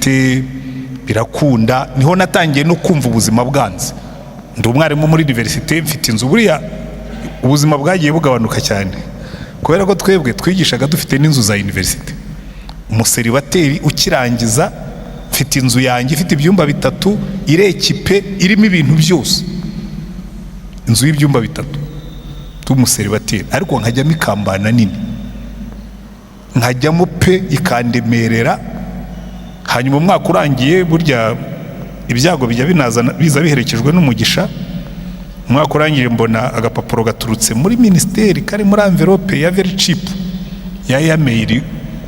université birakunda. Niho natangiye no kumva ubuzima bwanze. Ndi umwarimu muri université, mfite inzu. Buriya ubuzima bwagiye bugabanuka cyane kubera ko twebwe twigishaga dufite n'inzu za université. Umuseribateri ukirangiza, mfite inzu yanjye ifite ibyumba bitatu, iri équipée, irimo ibintu byose, inzu y'ibyumba bitatu tumuseribateri, ariko nkajyamo ikambana nini, nkajyamo pe ikandemerera. Hanyuma umwaka urangiye, burya ibyago bijya binazana, biza biherekejwe n'umugisha. Umwaka urangiye mbona agapapuro gaturutse muri minisiteri kari muri enveloppe ya very cheap ya airmail.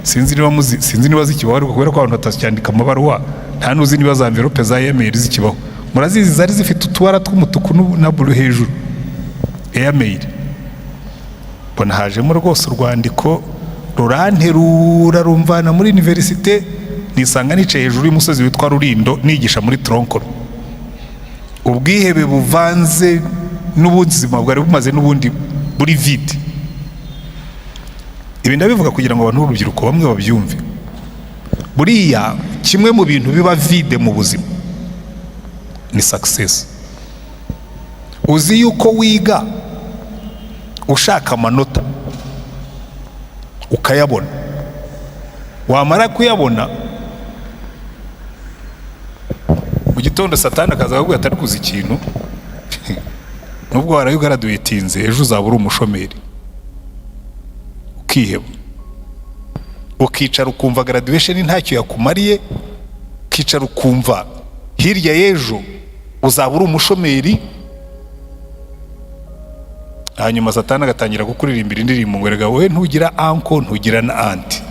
Sinzi niba muzi, sinzi niba zikibaho, ariko kubera ko abantu batacyandika amabaruwa, nta n'uzi niba za enveloppe za airmail zikibaho. Murazizi, zari zifite utubara tw'umutuku na bleu hejuru, airmail. Mbona hajemo rwose urwandiko ruranterura, rumvana muri université, nisanga nicaye hejuru y'umusozi witwa Rurindo, nigisha muri tronc commun. Ubwihebe buvanze n'ubuzima bwari bumaze n'ubundi buri vide. Ibi ndabivuga kugira ngo abantu b'urubyiruko bamwe babyumve. Buriya kimwe mu bintu biba vide mu buzima ni success. Uzi yuko wiga ushaka amanota, ukayabona, wamara kuyabona mu gitondo Satani akaza akakubwira ati: "Ariko uzi ikintu? Nubwo waraye ugraduatinze, ejo uzaba uri umushomeri." Ukiheba, ukicara ukumva graduation ntacyo yakumariye, ukicara ukumva hirya y'ejo uzaba uri umushomeri. Hanyuma Satani agatangira kukuririmbira indirimbo ngo: "Erega wowe ntugira uncle, ntugira na auntie,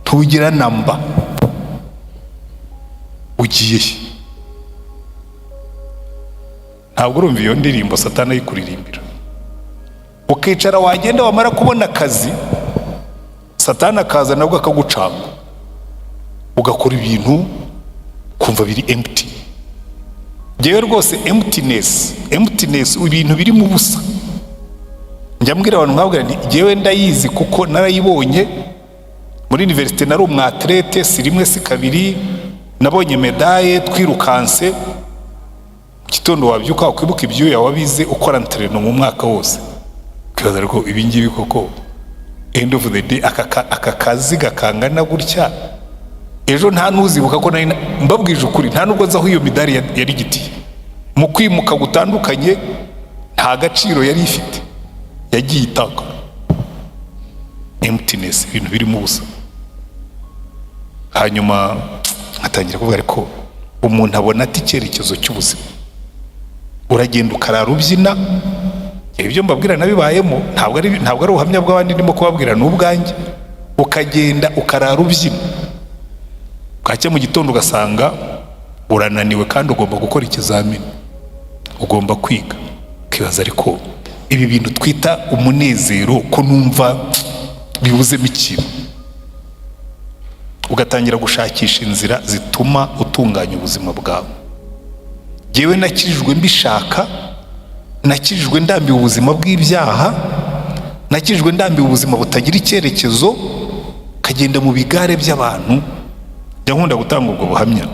ntugira namba, ugiye he?" Ntabwo urumva iyo ndirimbo Satani ayikuririmbira? Ukicara, wagenda, wamara kubona akazi, Satani akaza nabwo akagucanga, ugakora ibintu kumva biri empty. Ngewe rwose emptiness, emptiness, ibintu birimo ubusa, njya mbwira abantu nkabwira nti: "Ngewe ndayizi kuko narayibonye muri université. Nari umwathlète, si rimwe si kabiri nabonye médaille twirukanse." Mu gitondo wabyuka wakwibuka ibyuya wabize ukora entraînement mu mwaka wose, ukibaza: "Ariko ibi ngibi koko, end of the day, aka kaziga kangana gutya, ejo nta n'uzibuka ko nari mbabwije ukuri, nta nubwo nzi aho iyo midari yari igitiye mu kwimuka gutandukanye, nta gaciro yari ifite, yagiye itaka." Emptiness, ibintu birimo ubusa. Hanyuma nkatangira kuvuga: "Ariko umuntu abona ati icyerekezo cy'ubuzima?" Uragenda ukarara ubyina. Ibyo mbabwira nabibayemo, ntabwo ari ubuhamya bw'abandi ndimo kubabwira, ni ubwanjye. Ukagenda ukarara ubyina, bwacya mu gitondo ugasanga urananiwe kandi ugomba gukora ikizamini, ugomba kwiga. Ukibaza: "Ariko ibi bintu twita umunezero ko numva bibuzemo ikintu?" Ugatangira gushakisha inzira zituma utunganya ubuzima bwawe. Jyewe nakijijwe mbishaka, nakijijwe ndambiwe ubuzima bw'ibyaha, nakijijwe ndambiwe ubuzima butagira icyerekezo, ukagenda mu bigare by'abantu. Njya nkunda gutanga ubwo buhamya.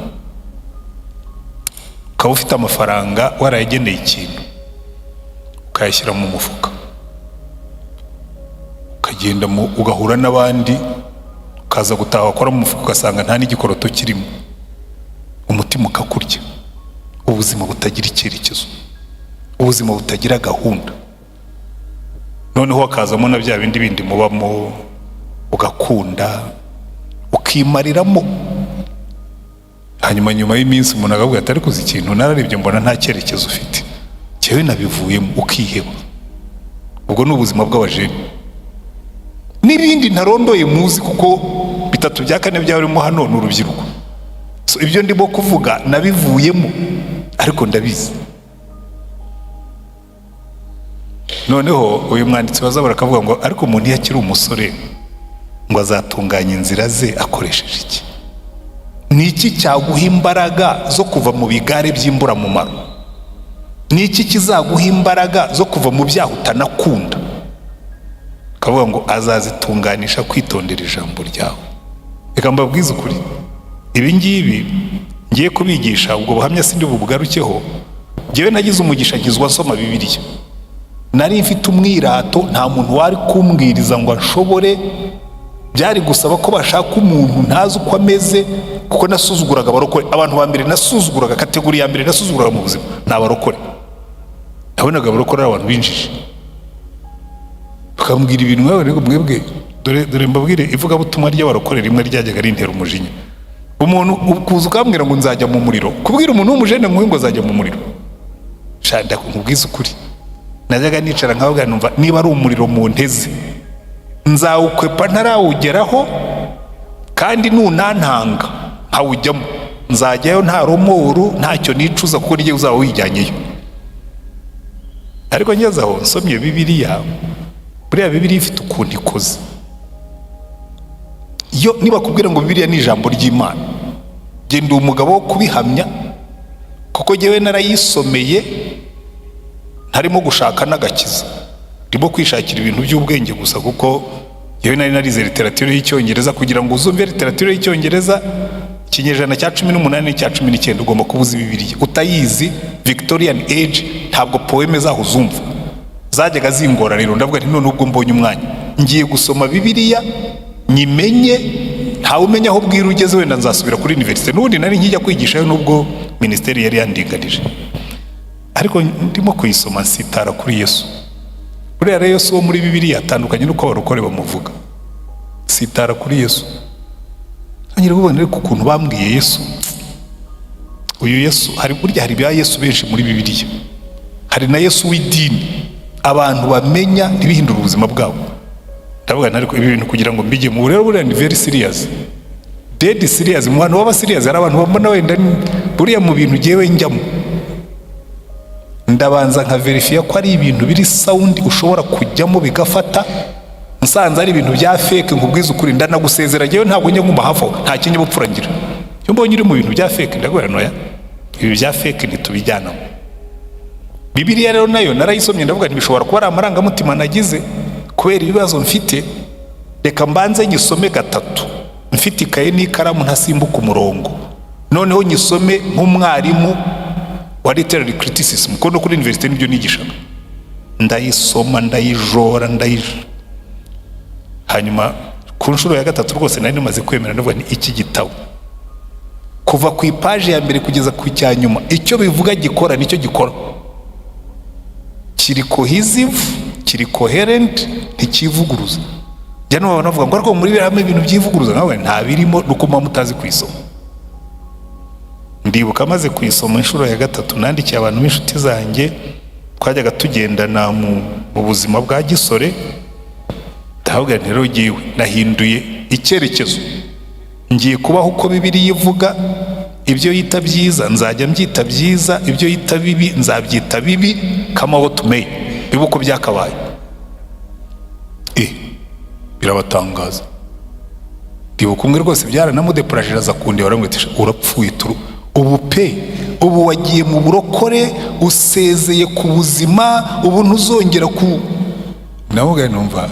Ukaba ufite amafaranga warayageneye ikintu, ukayashyira mu mufuka, ukagenda ugahura n'abandi, ukaza gutaha, wakora mu mufuka ugasanga nta n'igikoroto kirimo, umutima ukakurya. Ubuzima butagira icyerekezo, ubuzima butagira gahunda. Noneho hakazamo na bya bindi bindi mubamo, ugakunda, ukimariramo. Hanyuma nyuma y'iminsi umuntu akavuga ati: "Ariko uzi ikintu? Nararebye mbona nta cyerekezo ufite, njyewe nabivuyemo." Ukiheba. Ubwo ni ubuzima bw'abajene n'ibindi ntarondoye muzi, kuko bitatu bya kane by'abarimo hano ni urubyiruko. So, ibyo ndimo kuvuga nabivuyemo, ariko ndabizi. Noneho uyu mwanditsi wa Zaburi akavuga ngo: "Ariko umuntu iyo akiri umusore, ngo azatunganya inzira ze akoresheje iki? Ni iki cyaguha imbaraga zo kuva mu bigare by'imburamumaro? Ni iki kizaguha imbaraga zo kuva mu byaha utanakunda?" Akavuga ngo azazitunganisha kwitondera ijambo ryawe. Reka mbabwize ukuri. Ibi ngibi ngiye kubigisha, ubwo buhamya sindi bubugarukeho. Ngewe nagize umugisha, nkizwa nsoma Bibiliya. Nari mfite umwirato, nta muntu wari kumbwiriza ngo anshobore. Byari gusaba ko bashaka umuntu ntazi uko ameze, kuko nasuzuguraga abarokore. Abantu ba mbere nasuzuguraga, catégorie ya mbere nasuzuguraga mu buzima, ni abarokore. Nabonaga abarokore ari abantu binjije, bakambwira ibintu nk'abo. Ariko mwebwe, dore dore mbabwire, ivugabutumwa ry'abarokore rimwe ryajyaga rintera umujinya. Umuntu ukuza ukambwira ngo nzajya mu muriro, kubwira umuntu w'umujene nk'uyu ngo azajya mu muriro, shanda nkubwize ukuri, najyaga nicara nkababwira, numva niba ari umuriro mu nteze nzawukwepa ntarawugeraho, kandi nunantanga nkawujyamo nzajyayo nta remords, ntacyo nicuza, kuko n'igihe uzaba wijyanyeyo. Ariko ngeze aho nsomye Bibiliya, buriya Bibiliya ifite ukuntu ikoze. Iyo nibakubwira ngo Bibiliya ni ijambo ry'Imana, genda umugabo wo kubihamya, kuko ngewe narayisomeye ntarimo gushaka n'agakiza, ndimo kwishakira ibintu by'ubwenge gusa, kuko ngewe nari narize littérature y'Icyongereza. Kugira ngo uzumve littérature y'Icyongereza ikinyejana cya 18 n'icya 19, ugomba kuba uzi Bibiliya. Utayizi, Victorian Age, ntabwo poème zaho uzumva, zajyaga zingora. Rero ndavuga nti none ubwo mbonye umwanya, ngiye gusoma Bibiliya nyimenye. Ntawe umenya aho bwira ugeze, wenda nzasubira kuri université. N'ubundi nari nkijya kwigishayo nubwo minisiteri yari yandinganije. Ariko ndimo kuyisoma nsitara kuri Yesu. Buriya rero Yesu wo muri Bibiliya atandukanye n'uko abarokore bamuvuga. Sitara kuri Yesu, ntangira kubona ariko ukuntu bambwiye Yesu, uyu Yesu hari, burya hari ibya Yesu benshi muri Bibiliya. Hari na Yesu w'idini abantu bamenya ntibihindure ubuzima bwabo. Ndavuga nti ariko ibi bintu kugira ngo mbijye mu rero, buriya ni very serious, dead serious. Mu bantu baba serious, hari abantu bambona wenda buriya mu bintu ngewe njyamo ndabanza nka vérifier ko ari ibintu biri sound ushobora kujyamo bigafata. Nsanze ari ibintu bya fake, nkubwiza ukuri, ndanagusezera. Ngewe ntabwo njya nguma hafi aho, nta kinyabupfura ngira. Iyo mbonye uri mu bintu bya fake, ndabwira noya, ibi bya fake ntitubijyanamo. Bibiliya rero nayo narayisomye, ndavuga nti bishobora kuba ari amarangamutima nagize kubera ibibazo mfite, reka mbanze nyisome gatatu mfite ikaye n'ikaramu, ntasimbuka umurongo, noneho nyisome nk'umwarimu wa literary criticism, kuko no kuri université nibyo nigishaga. Ndayisoma, ndayijora, hanyuma ku nshuro ya gatatu rwose nari namaze kwemera. Ndavuga nti iki gitabo kuva ku ipaji ya mbere kugeza ku cya nyuma, icyo bivuga gikora nicyo gikora, kiri cohesive, kiri coherent, ntikivuguruza. Njya numva bavuga ngo ariko muri hamwe ibintu byivuguruza, nawe nta birimo, nuko muba mutazi kuyisoma. Ndibuka amaze kuyisoma inshuro ya gatatu, nandikiye abantu b'inshuti zanjye twajyaga tugendana mu buzima bwa gisore, ndahabwira nti rero ngewe nahinduye icyerekezo, ngiye kubaho uko Bibiliya ivuga. Ibyo yita byiza nzajya mbyita byiza, ibyo yita bibi nzabyita bibi, come what may, bibe uko byakabaye. Birabatangaza. Ndibuka umwe rwose byaranamudepuraje, aza kundeba, aramubwira ati urapfuye turu ubu pe, ubu wagiye mu burokore, usezeye ku buzima, ubu ntuzongera ku namubwira. Numva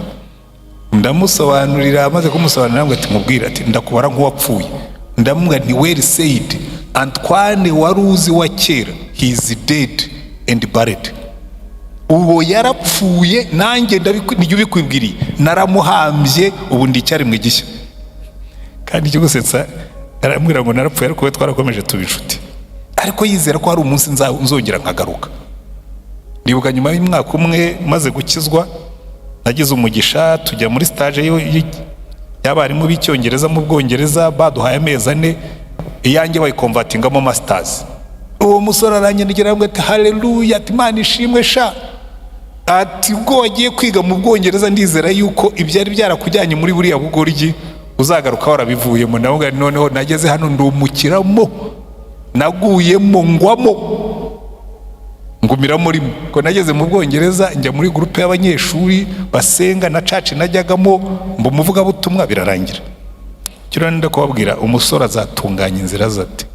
ndamusobanurira, amaze kumusobanurira ngo ati mubwire, ati ndakubara nk'uwapfuye. Ndamubwira nti well said, Antoine wari uzi wa kera, he is dead and buried. Uwo yarapfuye, nanjye nijya ubikwibwiriye, naramuhambye, ubu ndi icyaremwe gishya. Kandi ikigusetsa, arambwira ngo narapfuye, ariko we twarakomeje tuba inshuti, ariko yizera ko hari umunsi nzongera nkagaruka. Ndibuka nyuma y'umwaka umwe maze gukizwa, nagize umugisha tujya muri stage y'abarimu b'Icyongereza mu Bwongereza. Baduhaye amezi 4, iyanjye bayiconvertingamo masters. Uwo musore aranyandikira, arambwira ati haleluya, ati Imana ishimwe sha, ati ubwo wagiye kwiga mu Bwongereza ndizera yuko ibyari byarakujyanye muri buriya bugoryi uzagaruka warabivuyemo. Nawe noneho nageze hano ndumukiramo, naguyemo ngwamo, ngumiramo rimwe, ko nageze mu Bwongereza njya muri groupe y'abanyeshuri basenga na church najyagamo mba umuvugabutumwa, birarangira. Kiriya nenda kubabwira, umusore azatunganya inzira ze ate?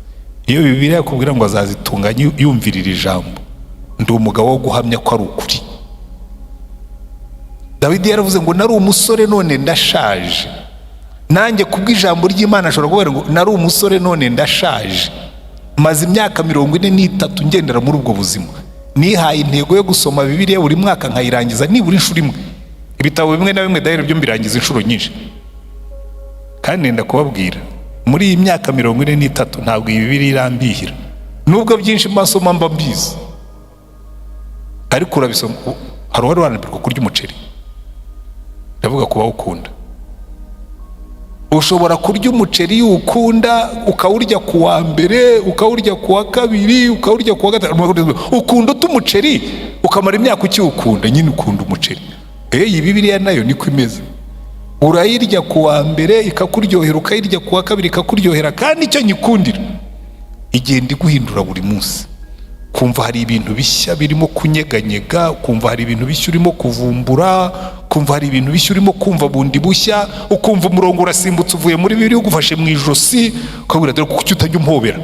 Iyo Bibiliya yakubwira ngo azazitunganya yumvirira ijambo, ndi umugabo wo guhamya ko ari ukuri. Dawidi yaravuze ngo nari umusore none ndashaje. Nanjye kubw'ijambo ry'Imana ashobora kuvuga ngo nari umusore, none ndashaje, maze imyaka 43 ngendera muri ubwo buzima. Nihaye intego yo gusoma Bibiliya buri mwaka, nkayirangiza nibura inshuro imwe. Ibitabo bimwe na bimwe dahera byo mbirangiza inshuro nyinshi. Kandi nenda kubabwira, muri iyi myaka 43 ntabwo iyi Bibiliya irambihira, nubwo byinshi mbasoma mba mbizi. Ariko urabisoma, hari uwari wananirwa kurya umuceri? Ndavuga ku bawukunda. Ushobora kurya umuceri ukunda, ukawurya ku wa mbere, ukawurya ku wa kabiri, ukawurya ku wa gatanu. Ukunda uta umuceri, ukamara imyaka ukiwukunda nyine, ukunda umuceri. Iyi Bibiliya nayo niko imeze. Urayirya ku wa mbere ikakuryohera, ukayirya ku wa kabiri ikakuryohera. Kandi icyo nyikundira, igenda iguhindura buri munsi. Kumva hari ibintu bishya birimo kunyeganyega, kumva hari ibintu bishya urimo kuvumbura, kumva hari ibintu bishya urimo kumva bundi bushya, ukumva umurongo urasimbutse, uvuye muri Bibiliya ugufashe mu ijosi, ukabwira: "Dore kuki utajya umpobera?"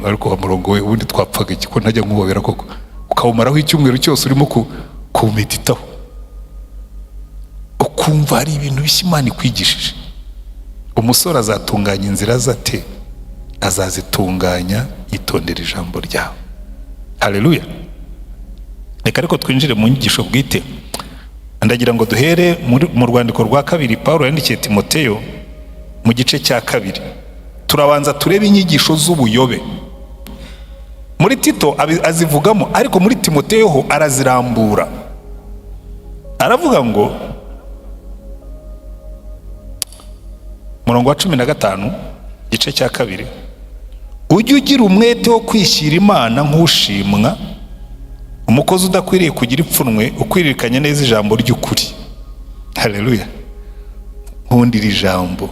Ariko wa murongo we, ubundi twapfaga iki ko ntajya nkuhobera koko? Ukawumaraho icyumweru cyose urimo kuwumeditaho, ukumva hari ibintu bishya Imana ikwigishije. Umusore azatunganya inzira ze ate? Azazitunganya yitondera ijambo ryawe. Haleluya! Reka ariko twinjire mu nyigisho bwite. Ndagira ngo duhere mu rwandiko rwa kabiri Paul yandikiye Timoteyo, mu gice cya kabiri. Turabanza turebe inyigisho z'ubuyobe. Muri Tito azivugamo, ariko muri Timoteyo ho arazirambura. Aravuga ngo, murongo wa 15, igice cya kabiri: "Ujye ugira umwete wo kwishyira Imana nk'ushimwa, umukozi udakwiriye kugira ipfunwe, ukwiririkanya neza ijambo ry'ukuri." Haleluya! Nkunda iri jambo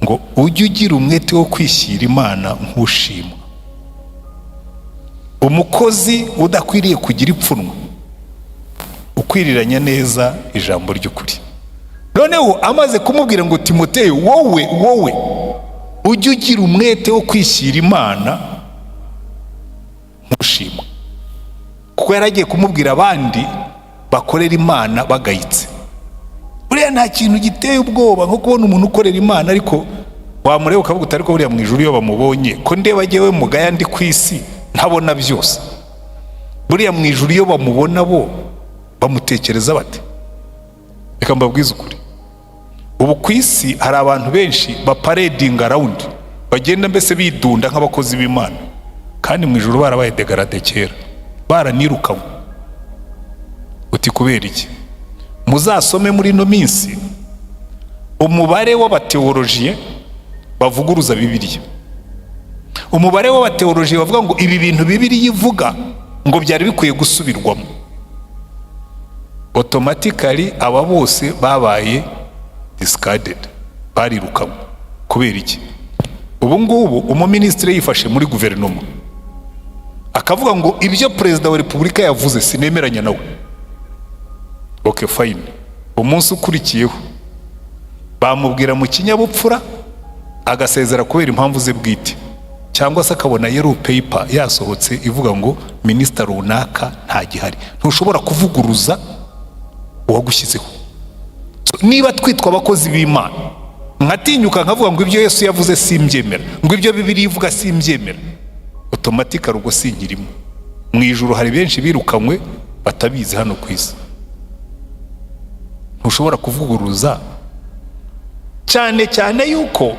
ngo ujye ugira umwete wo kwishyira Imana nk'ushimwa, umukozi udakwiriye kugira ipfunwe, ukwiriranya neza ijambo ry'ukuri. Noneho amaze kumubwira ngo: "Timoteyo, wowe, wowe ujye ugira umwete wo kwishyira Imana nk'ushimwa," kuko yari agiye kumubwira abandi bakorera Imana bagayitse. Buriya nta kintu giteye ubwoba nko kubona umuntu ukorera Imana, ariko wamureba ukavuga uti: "Ariko buriya mu ijuru iyo bamubonye, ko ndeba jyewe mugaya ndi ku isi ntabona byose, buriya mu ijuru iyo bamubona bo bamutekereza bate?" Reka mbabwize ukuri, ubu ku isi hari abantu benshi baparadinga around, bagenda mbese bidunda nk'abakozi b'Imana, kandi mu ijuru barabaye dégradé kera, baranirukanywe. Uti: "Kubera iki?" Muzasome muri ino minsi umubare w'abathéologiens bavuguruza Bibiliya, umubare w'abathéologiens bavuga ngo ibi bintu Bibiliya ivuga ngo byari bikwiye gusubirwamo. Automatically aba bose babaye discarded, barirukanywe. Kubera iki? Ubu ngubu umuminisitiri yifashe muri guverinoma akavuga ngo ibyo perezida wa repubulika yavuze sinemeranya nawe, OK, fine. Umunsi ukurikiyeho bamubwira mu kinyabupfura agasezera kubera impamvu ze bwite, cyangwa se akabona yellow paper yasohotse ivuga ngo minisita runaka ntagihari. Ntushobora kuvuguruza uwagushyizeho. So, niba twitwa abakozi b'Imana, nkatinyuka nkavuga ngo ibyo Yesu yavuze simbyemera, ngo ibyo Bibiliya ivuga simbyemera, automatically ubwo sinkirimo. Mu ijuru hari benshi birukanywe batabizi hano ku isi. Ntushobora kuvuguruza, cyane cyane yuko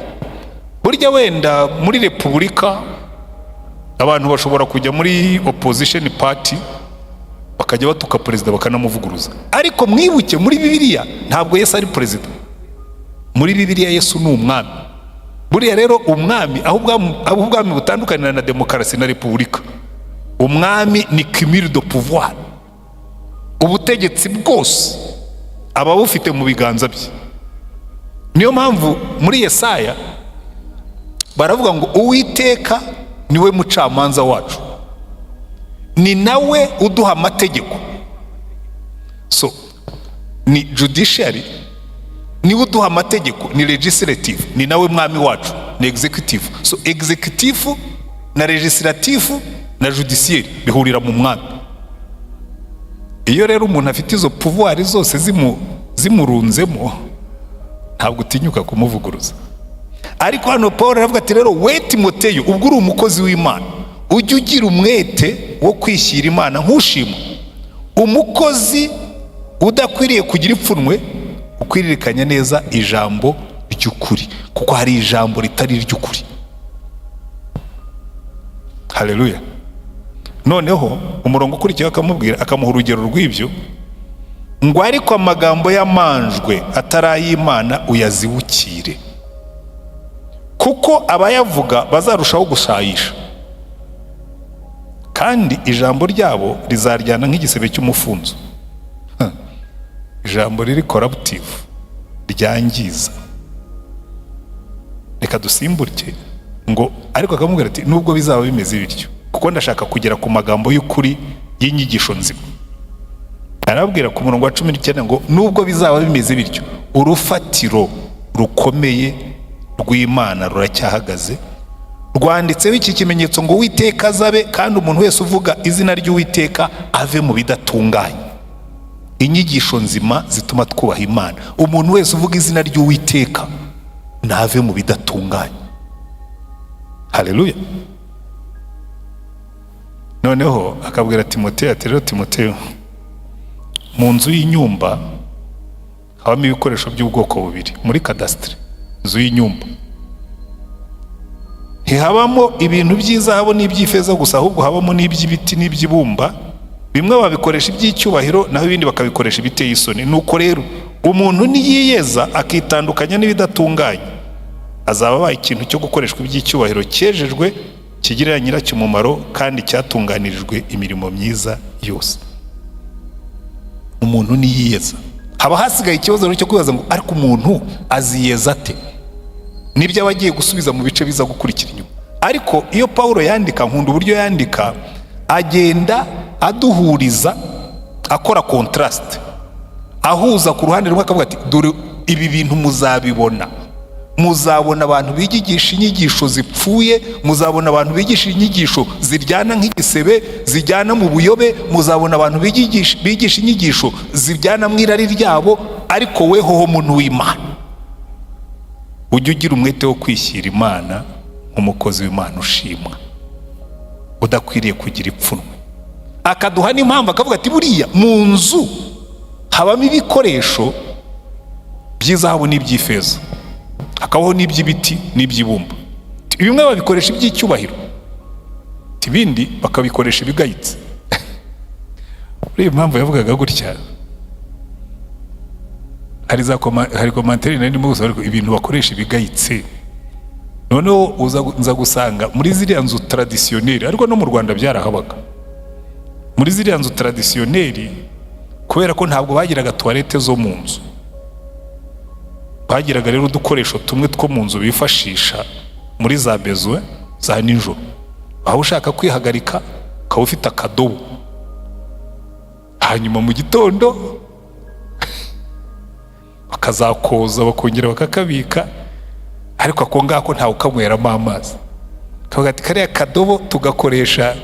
burya wenda muri repubulika abantu bashobora kujya muri opposition party, bakajya batuka perezida, bakanamuvuguruza. Ariko mwibuke, muri Bibiliya ntabwo Yesu ari perezida. Muri Bibiliya Yesu ni umwami. Buriya rero umwami, aho ubwami butandukanira na demokarasi na repubulika, umwami ni cumul de pouvoir. Ubutegetsi bwose aba bufite mu biganza bye. Niyo mpamvu muri Yesaya baravuga ngo Uwiteka niwe mucamanza wacu, ni nawe uduha amategeko. So ni judiciary, niwe uduha amategeko, ni legislative, ni nawe mwami wacu, ni executive. So executive na legislative na judiciaire bihurira mu mwami. Iyo rero umuntu afite izo pouvoir zose Zimurunzemo, ntabwo utinyuka kumuvuguruza. Ariko hano Paul aravuga ati: "Rero we Timoteyo, ubwo uri umukozi w'Imana, ujye ugira umwete wo kwishyira Imana nk'ushimwa, umukozi udakwiriye kugira ipfunwe, ukwiririkanya neza ijambo ry'ukuri," kuko hari ijambo ritari iry'ukuri. Haleluya! Noneho umurongo ukurikiyeho akamubwira, akamuha urugero rw'ibyo, ngo: "Ariko amagambo y'amanjwe atari ay'Imana uyazibukire, kuko abayavuga bazarushaho gushayisha, kandi ijambo ryabo rizaryana nk'igisebe cy'umufunzo." Ijambo riri corruptive, ryangiza. Reka dusimbuke ngo ariko akamubwira ati: "Nubwo bizaba bimeze bityo," kuko ndashaka kugera ku magambo y'ukuri y'inyigisho nzima. Arababwira ku murongo wa 19 ngo: "Nubwo bizaba bimeze bityo, urufatiro rukomeye rw'Imana ruracyahagaze, rwanditseho iki kimenyetso ngo: 'Uwiteka azabe, kandi umuntu wese uvuga izina ry'Uwiteka ave mu bidatunganye.'" Inyigisho nzima zituma twubaha Imana. Umuntu wese uvuga izina ry'Uwiteka ntave mu bidatunganye. Haleluya! Noneho akabwira Timoteyo ati: "Rero Timoteyo, mu nzu y'inyumba habamo ibikoresho by'ubwoko bubiri. Muri cadastre, inzu y'inyumba, ntihabamo ibintu by'izahabu n'iby'ifeza gusa, ahubwo habamo n'iby'ibiti n'iby'ibumba. Bimwe babikoresha iby'icyubahiro, naho ibindi bakabikoresha ibiteye isoni. Nuko rero umuntu niyiyeza akitandukanya n'ibidatunganye, azaba abaye ikintu cyo gukoreshwa iby'icyubahiro, cyejejwe, kigirira nyiracyo umumaro kandi cyatunganirijwe imirimo myiza yose." Umuntu niyiyeza. Haba hasigaye ikibazo rero cyo kwibaza ngo: ariko umuntu aziyeza ate? Nibyo aba agiye gusubiza mu bice biza gukurikira inyuma. Ariko iyo Pawulo yandika, nkunda uburyo yandika, agenda aduhuriza, akora contrast, ahuza. Ku ruhande rumwe akavuga ati: "Dore ibi bintu muzabibona, muzabona abantu bigisha inyigisho zipfuye, muzabona abantu bigisha inyigisho ziryana nk'igisebe, zijyana mu buyobe, muzabona abantu bigisha inyigisho zijyana mu irari ryabo. Ariko wehoho muntu w'Imana, ujye ugira umwete wo kwishyira Imana nk'umukozi w'Imana ushimwa, udakwiriye kugira ipfunwe." Akaduha n'impamvu, akavuga ati: "Buriya mu nzu habamo ibikoresho by'izahabu n'iby'ifeza, hakabaho n'iby'ibiti n'iby'ibumba. Bimwe babikoresha iby'icyubahiro, ibindi bakabikoresha ibigayitse." Muri iyi mpamvu yavugaga gutya, hari commentaire nari ndimo gusoma, ariko ibintu bakoresha ibigayitse, noneho nza gusanga muri ziriya nzu traditionnelles, ariko no mu Rwanda byarahabaga, muri ziriya nzu traditionnelles, kubera ko ntabwo bagiraga toilette zo mu nzu, bagiraga rero udukoresho tumwe two mu nzu bifashisha muri za besoins za nijoro. Waba ushaka kwihagarika, ukaba ufite akadobo, hanyuma mu gitondo bakazakoza, bakongera bakakabika. Ariko ako ngako ntawe ukanyweramo amazi. Kavuga ati: "Kariya kadobo tugakoresha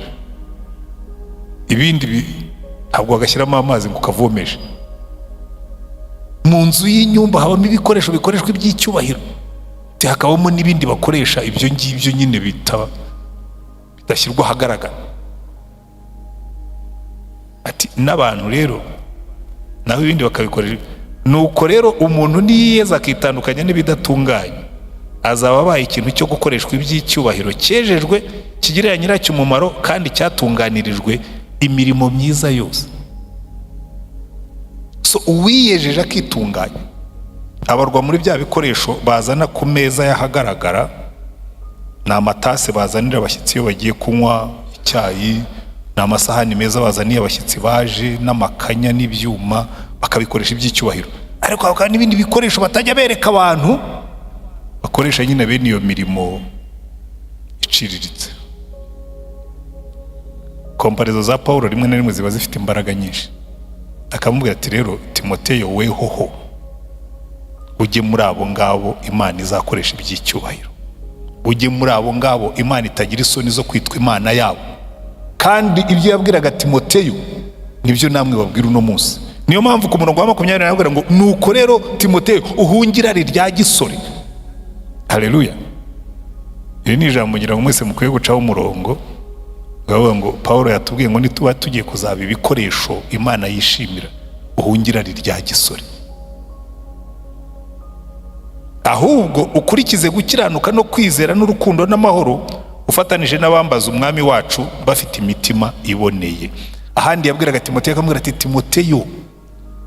ibindi, ntabwo wagashyiramo amazi ngo ukavomeshe." Mu nzu y'inyumba habamo ibikoresho bikoreshwa iby'icyubahiro, hakabamo n'ibindi bakoresha ibyo ngibyo nyine bidashyirwa ahagaragara. Ati: "N'abantu rero naho ibindi bakabikoresha. Nuko rero umuntu niyiyeza akitandukanya n'ibidatunganye, azaba abaye ikintu cyo gukoreshwa iby'icyubahiro, cyejejwe, kigirira nyiracyo umumaro kandi cyatunganirijwe imirimo myiza yose." So uwiyejeje akitunganya abarwa muri bya bikoresho bazana ku meza y'ahagaragara. Ni amatasi bazanira abashyitsi iyo bagiye kunywa icyayi, ni amasahani meza bazaniye abashyitsi baje, n'amakanya n'ibyuma, bakabikoresha iby'icyubahiro. Ariko hakaba n'ibindi bikoresho batajya bereka abantu, bakoresha nyine bene iyo mirimo iciriritse. Comparaison za Paul rimwe na rimwe ziba zifite imbaraga nyinshi. Akamubwira ati: "Rero Timoteyo, wehoho ujye muri abo ngabo Imana izakoresha iby'icyubahiro, ujye muri abo ngabo Imana itagira isoni zo kwitwa Imana yabo." Kandi ibyo yabwiraga Timoteyo nibyo namwe babwira uno munsi. Niyo mpamvu ku murongo wa 20 aravuga ngo: "Nuko rero Timoteyo, uhunge irari rya gisore." Haleluya! Iri ni ijambo ngira ngo mwese mukwiye gucaho umurongo. Bavuga ngo Paul yatubwiye ngo nituba tugiye kuzaba ibikoresho Imana yishimira, uhunge irari rya gisore, ahubwo ukurikize gukiranuka no kwizera n'urukundo n'amahoro, ufatanije n'abambaza Umwami wacu bafite imitima iboneye. Ahandi yabwiraga Timoteyo, akamubwira ati: "Timoteyo,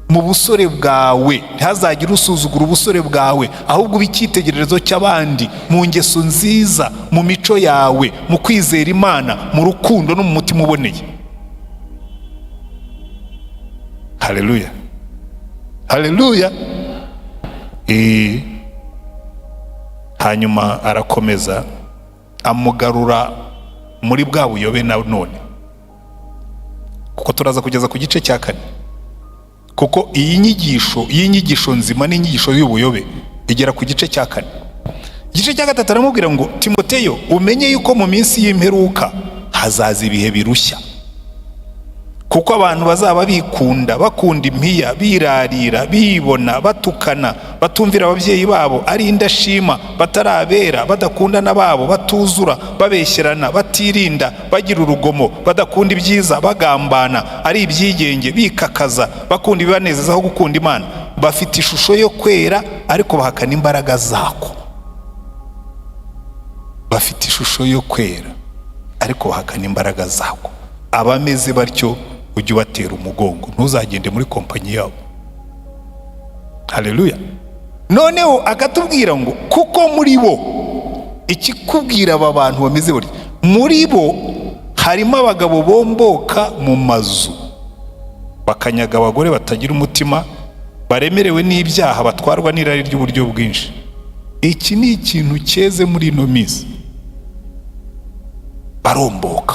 mu busore bwawe ntihazagire usuzugura ubusore bwawe, ahubwo ube icyitegererezo cy'abandi mu ngeso nziza, mu mico yawe, mu kwizera Imana, mu rukundo no mu mutima uboneye." Haleluya, haleluya! Hanyuma arakomeza amugarura muri bwa buyobe na none, kuko turaza kugeza ku gice cya kane, kuko iyi nyigisho y'inyigisho nzima n'inyigisho y'ubuyobe igera ku gice cya kane. Igice cya gatatu aramubwira ngo: "Timoteyo, umenye yuko mu minsi y'imperuka hazaza ibihe birushya, kuko abantu bazaba bikunda, bakunda impiya, birarira, bibona, batukana, batumvira ababyeyi babo, ari indashima, batarabera, badakundana babo, batuzura, babeshyerana, batirinda, bagira urugomo, badakunda ibyiza, bagambana, ari ibyigenge, bikakaza, bakunda ibibanezeza aho gukunda Imana, bafite ishusho yo kwera ariko bahakana imbaraga zako." Bafite ishusho yo kwera ariko bahakana imbaraga zako. Abameze batyo ujye ubatera umugongo, ntuzagende muri kompanyi yabo. Haleluya! Noneho akatubwira ngo kuko muri bo, ikikubwira aba bantu bameze batyo, muri bo harimo abagabo bomboka mu mazu, bakanyaga abagore batagira umutima, baremerewe n'ibyaha, batwarwa n'irari ry'uburyo bwinshi. Iki ni ikintu cyeze muri ino minsi. Baromboka,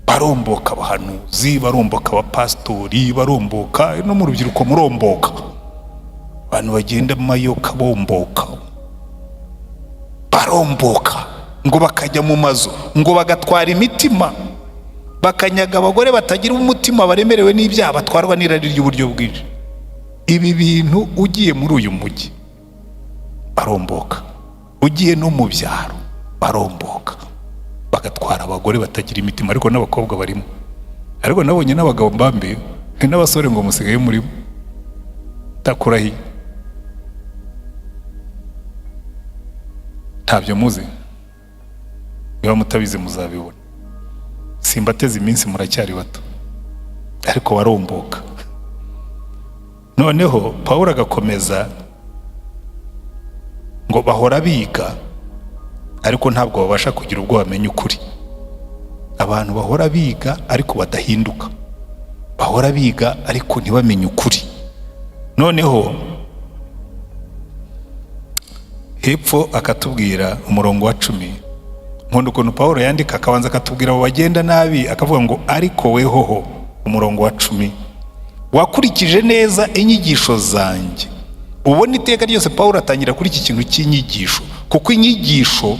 baromboka abahanuzi, baromboka abapasitori, baromboka no mu rubyiruko, muromboka abantu bagenda mayoka, bomboka, baromboka ngo bakajya mu mazu, ngo bagatwara imitima, bakanyaga abagore batagira umutima, baremerewe n'ibyaha, batwarwa n'irari ry'uburyo bwinshi. Ibi bintu ugiye muri uyu mujyi baromboka, ugiye no mu byaro baromboka, bagatwara abagore batagira imitima, ariko n'abakobwa barimo. Ariko nabonye n'abagabo mbambe n'abasore ngo musigaye murimo, takurahiye ntabyo muzi. Niba mutabizi muzabibona, simbateze iminsi, muracyari bato, ariko baromboka. Noneho Pawulo agakomeza ngo bahora biga ariko ntabwo babasha kugira ubwo bamenya ukuri. Abantu bahora biga ariko badahinduka, bahora biga ariko ntibamenye ukuri. Noneho hepfo akatubwira umurongo wa 10. Nkunda ukuntu Pawulo yandika, akabanza akatubwira abo bagenda nabi, akavuga ngo: "Ariko wehoho," umurongo wa 10, "wakurikije neza inyigisho zanjye." Ubona iteka ryose Pawulo atangira kuri iki kintu cy'inyigisho, kuko inyigisho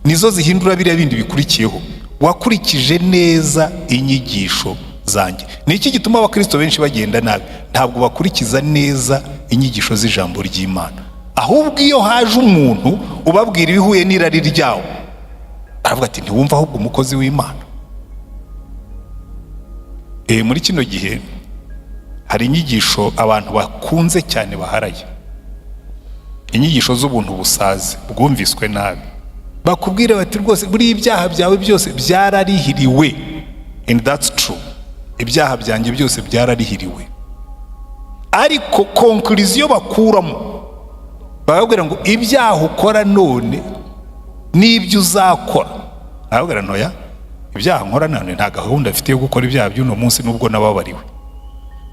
nizo zihindura biriya bindi bikurikiyeho. Wakurikije neza inyigisho zanjye. Ni iki gituma abakristo benshi bagenda nabi? Ntabwo bakurikiza neza inyigisho z'ijambo ry'Imana, ahubwo iyo haje umuntu ubabwira ibihuye n'irari ryawo, aravuga ati: "Ntiwumva ahubwo umukozi w'Imana." Muri kino gihe hari inyigisho abantu bakunze cyane baharaye, inyigisho z'ubuntu busaze bwumviswe nabi. Bakubwira bati: "Rwose buriya ibyaha byawe byose byararihiriwe." And that's true, ibyaha byanjye byose byararihiriwe. Ariko conclusion bakuramo, bakabwira ngo ibyaha ukora none n'ibyo uzakora. Arababwira: "Ntoya, ibyaha nkora none, nta gahunda mfite yo gukora ibyaha by'uno munsi nubwo nababariwe,"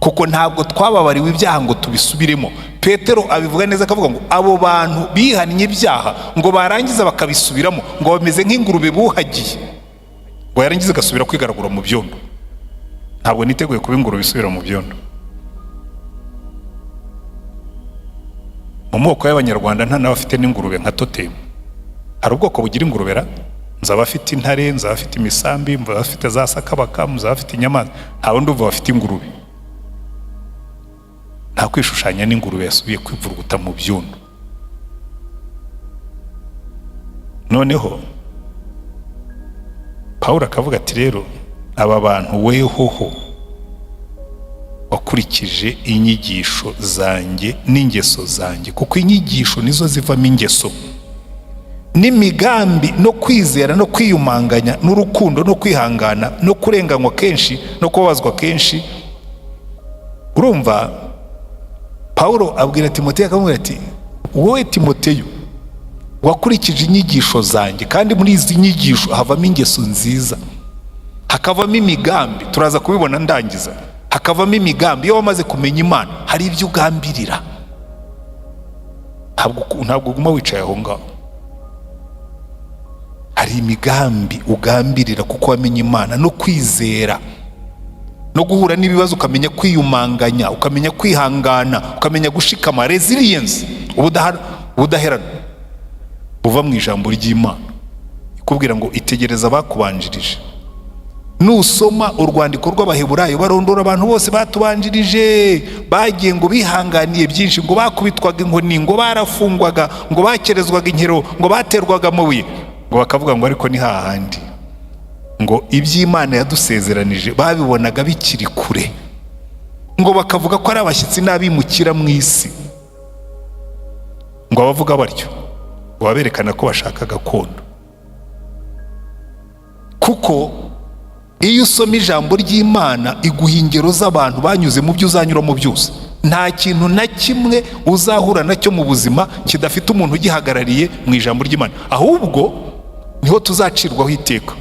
kuko ntabwo twababariwe ibyaha ngo tubisubiremo. Petero abivuga neza, akavuga ngo abo bantu bihannye ibyaha ngo barangiza bakabisubiramo, ngo bameze nk'ingurube buhagiye, ngo yarangiza igasubira kwigaragura mu byondo. Ntabwo niteguye kuba ingurube isubira mu byondo. Mu moko y'Abanyarwanda nta n'abafite n'ingurube nka totemu. Hari ubwoko bugira ingurube ra? Nzaba afite intare, nzaba afite imisambi, nzaba afite za sakabaka, nzaba afite inyamaswa, nta wundi uva bafite ingurube. Nta kwishushanya n'ingurube yasubiye kwivuruguta mu byondo. Noneho Pawulo akavuga ati: "Rero aba bantu, wehoho wakurikije inyigisho zanjye n'ingeso zanjye," kuko inyigisho nizo zivamo ingeso n'imigambi no kwizera no kwiyumanganya n'urukundo no kwihangana no kurenganywa kenshi no kubabazwa kenshi. Urumva, Pawulo abwira Timoteyo, akamubwira ati: "Wowe Timoteyo wakurikije inyigisho zanjye," kandi muri izi nyigisho havamo ingeso nziza, hakavamo imigambi. Turaza kubibona ndangiza. Hakavamo imigambi. Iyo wamaze kumenya Imana, hari ibyo ugambirira. Ntabwo uguma wicaye aho ngaho. Hari imigambi ugambirira kuko wamenye Imana, no kwizera no guhura n'ibibazo, ukamenya kwiyumanganya, ukamenya kwihangana, ukamenya gushikama, resilience, ubudaheranwa buva mu ijambo ry'Imana ikubwira ngo itegereza abakubanjirije. Nusoma urwandiko rw'Abaheburayo, barondora abantu bose batubanjirije, bagiye ngo bihanganiye byinshi, ngo bakubitwaga inkoni, ngo barafungwaga, ngo bakerezwaga inkero, ngo baterwaga amabuye, ngo bakavuga ngo ariko ni hahandi ngo iby'Imana yadusezeranije babibonaga bikiri kure, ngo bakavuga ko ari abashyitsi n'abimukira mu isi. Ngo abavuga batyo ngo baberekana ko bashaka gakondo, kuko iyo usoma ijambo ry'Imana, iguha ingero z'abantu banyuze mu byo uzanyuramo byose. Nta kintu na kimwe uzahura nacyo mu buzima kidafite umuntu ugihagarariye mu ijambo ry'Imana. Ahubwo niho tuzacirwaho iteka,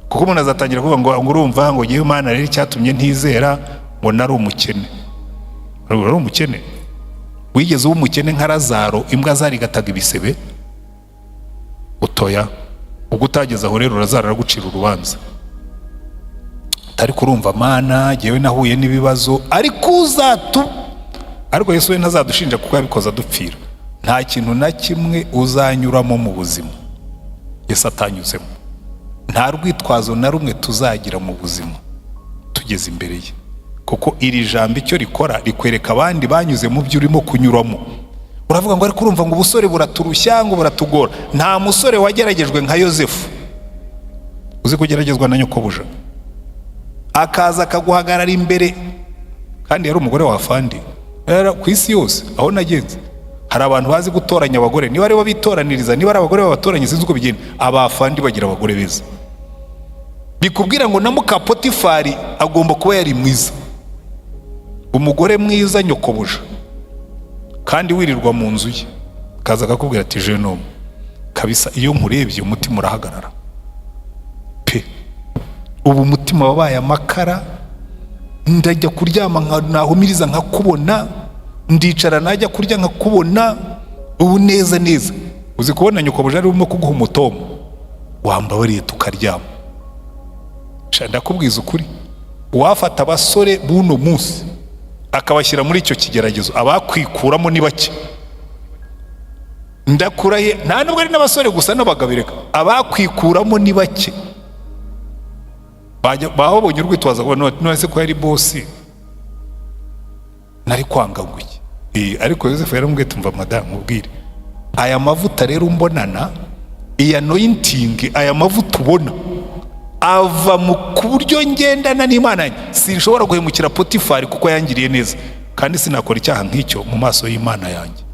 kuko umuntu azatangira kuvuga ngo urumva, ngo ngewe Imana rero icyatumye ntizera, ngo nari umukene. Uri umukene? Wigeze uba umukene nka Lazaro, imbwa zarigataga ibisebe? Utoya. Ubwo utageze aho rero, Lazaro aragucira urubanza. Utari kurumva, Mana, ngewe nahuye n'ibibazo. Ariko uzatu, ariko Yesu we ntazadushinja kuko yabikoze adupfira. Nta kintu na kimwe uzanyuramo mu buzima Yesu atanyuzemo. Nta rwitwazo na rumwe tuzagira mu buzima tugeze imbere ye, kuko iri jambo icyo rikora, rikwereka abandi banyuze mu byo urimo kunyuramo. Uravuga ngo ariko urumva, ngo ubusore buraturushya, ngo buratugora. Nta musore wageragejwe nka Yosefu. Uzi kugeragezwa na nyokobuja, akaza akaguhagarara imbere, kandi yari umugore wa afandi? Ku isi yose aho nagenze, hari abantu bazi gutoranya abagore. Niba aribo bitoraniriza, niba ari abagore babatoranya, sinzi uko bigenda. Abafandi bagira abagore beza. Bikubwira ngo na muka Potifari agomba kuba yari mwiza, umugore mwiza, nyokobuja, kandi wirirwa mu nzu ye, akaza akakubwira ati: "Jeune, kabisa iyo nkurebye umutima urahagarara pe. Ubu umutima wabaye amakara. Ndajya kuryama nahumiriza nkakubona, ndicara najya kurya nkakubona ubu neza neza." Uzi kubona nyokobuja arimo kuguha umutomo: "Wambabariye tukaryama?" Ndakubwiza ukuri, uwafata abasore b'uno munsi akabashyira muri icyo kigeragezo, abakwikuramo ni bake. Ndakurahiye, nta nubwo ari n'abasore gusa, n'abagabo. Reka, abakwikuramo ni bake. Baba babonye urwitwazo ngo none se ko yari boss, nari kwanga ngo iki? Ariko Yosefu yaramubwiye: "Tumva madamu, mubwire, aya mavuta rero umbonana, iyi anointing, aya mavuta ubona ava mu ku buryo ngendana n'Imana yanjye. Sinshobora guhemukira Potifari kuko yangiriye neza, kandi sinakora icyaha nk'icyo mu maso y'Imana yanjye."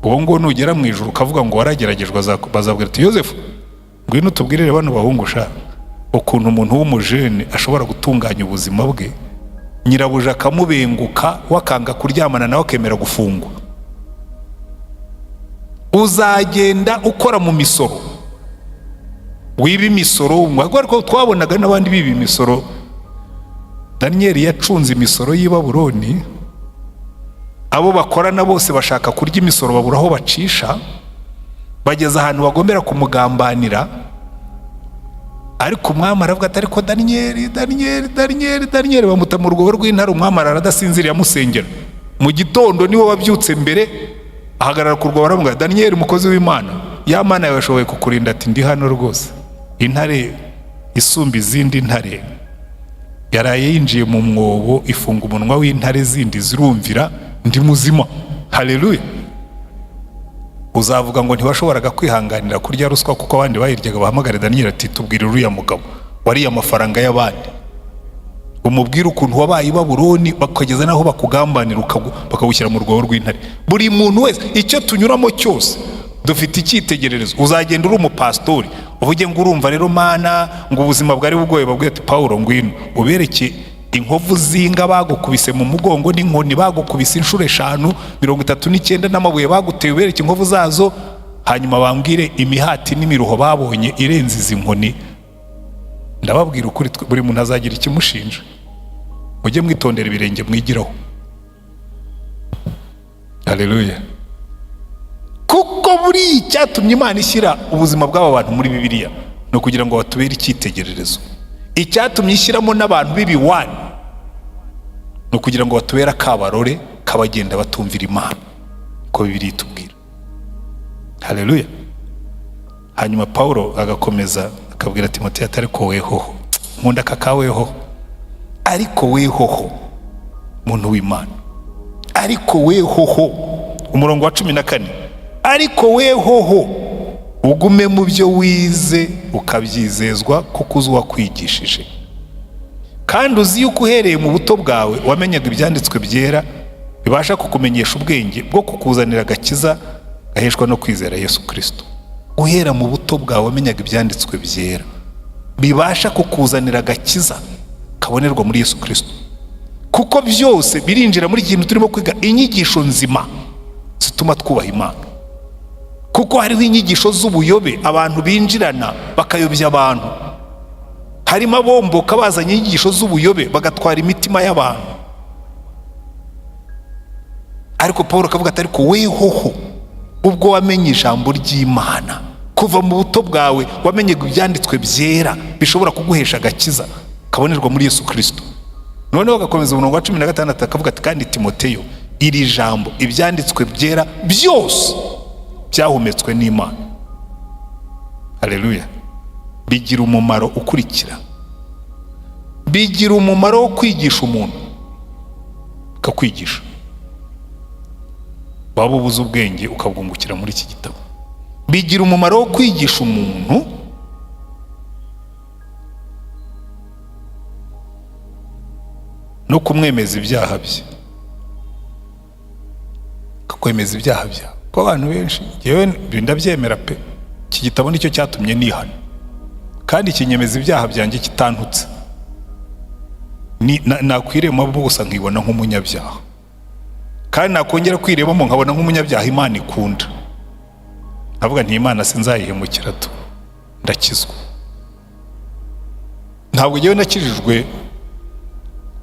Uwo nguwo nugera mu ijuru ukavuga ngo warageragejwe, bazabwira ati: "Yosefu, ngwino tubwirire bano bahungu sha ukuntu umuntu w'umujene ashobora gutunganya ubuzima bwe, nyirabuja akamubenguka, wakanga kuryamana nawe, akemera gufungwa." Uzagenda ukora mu misoro, wiba imisoro, ariko twabonaga n'abandi biba imisoro. Daniyeli yacunze imisoro y'i Babuloni, abo bakorana bose bashaka kurya imisoro babura aho bacisha, bageze ahantu bagombera kumugambanira. Ariko umwami aravuga ati: "Ariko Daniyeli, Daniyeli, Daniyeli, Daniyeli!" Bamuta mu rwobo rw'intare. Umwami arara adasinziriye, amusengera. Mu gitondo niwe wabyutse mbere, ahagarara ku rwobo, aramubwira: "Daniyeli, umukozi w'Imana, ya Mana yawe yashoboye kukurinda?" Ati: "Ndi hano rwose, intare isumba izindi ntare." Yaraye yinjiye mu mwobo, ifunga umunwa w'intare zindi zirumvira, ndi muzima. Haleluya! Uzavuga ngo ntiwashoboraga kwihanganira kurya ruswa kuko abandi bayiryaga, bahamagare Daniyeli ati: "Tubwire uriya mugabo wariye amafaranga y'abandi, umubwire ukuntu wabaye i Babuloni bakageza n'aho bakugambanira, bakagushyira mu rwobo rw'intare." Buri muntu wese, icyo tunyuramo cyose, dufite icyitegererezo. Uzagenda uri umupasitori, uvuge ngo: "Urumva rero Mana, ngo ubuzima bwari bugoye." Babwiye ati: "Pawulo, ngwino ubereke inkovu zinga bagukubise mu mugongo n'inkoni bagukubise inshuro eshanu, 39, n'amabuye baguteye, ubereke inkovu zazo, hanyuma bambwire imihati n'imiruho babonye irenze izi nkoni." Ndababwira ukuri, buri muntu azagira ikimushinja. Mujye mwitondera ibirenge mwigiraho. Haleluya! Kuko buriya icyatumye Imana ishyira ubuzima bw'aba bantu muri Bibiliya ni ukugira ngo batubere icyitegererezo. Icyatumye ishyiramo n'abantu b'ibiwani ni ukugira ngo batubere akabarore k'abagenda batumvira Imana, ko Bibiliya itubwira. Haleluya! Hanyuma Pawulo agakomeza akabwira Timoteyo ati: "Ariko wehoho," nkunda aka ka wehoho, "ariko wehoho, muntu w'Imana, ariko wehoho," umurongo wa 14, "ariko wehoho ugume mu byo wize ukabyizezwa, kuko uzi uwakwigishije, kandi uzi yuko uhereye mu buto bwawe wamenyaga ibyanditswe byera, bibasha kukumenyesha ubwenge bwo kukuzanira agakiza gaheshwa no kwizera Yesu Kirisito." Guhera mu buto bwawe wamenyaga ibyanditswe byera bibasha kukuzanira agakiza kabonerwa muri Yesu Kirisito, kuko byose birinjira muri iki kintu turimo kwiga, inyigisho nzima zituma twubaha Imana. Kuko hariho inyigisho z'ubuyobe abantu binjirana bakayobya abantu. Harimo abomboka bazanye inyigisho z'ubuyobe, bagatwara imitima y'abantu. Ariko Paul akavuga ati: "Ariko wehoho, ubwo wamenye ijambo ry'Imana kuva mu buto bwawe, wamenye ibyanditswe byera bishobora kuguhesha agakiza kabonerwa muri Yesu Kirisito." Noneho agakomeza umurongo wa 16, akavuga ati: "Kandi Timoteyo, iri jambo, ibyanditswe byera byose byahumetswe n'Imana," haleluya, "bigira umumaro ukurikira: bigira umumaro wo kwigisha umuntu, bikakwigisha, waba ubuze ubwenge ukabwungukira muri iki gitabo. Bigira umumaro wo kwigisha umuntu no kumwemeza ibyaha bye." Kakwemeza ibyaha byawe, kuko abantu benshi, yewe ndabyemera pe, iki gitabo nicyo cyatumye nihana, kandi kinyemeza ibyaha byanjye kitantutse. Nakwiremamo gusa nkibona nk'umunyabyaha, kandi nakongera kwirebamo nkabona nk'umunyabyaha Imana ikunda, nkavuga nti: "Imana sinzayihemukira tu, ndakizwa." Ntabwo ngewe nakijijwe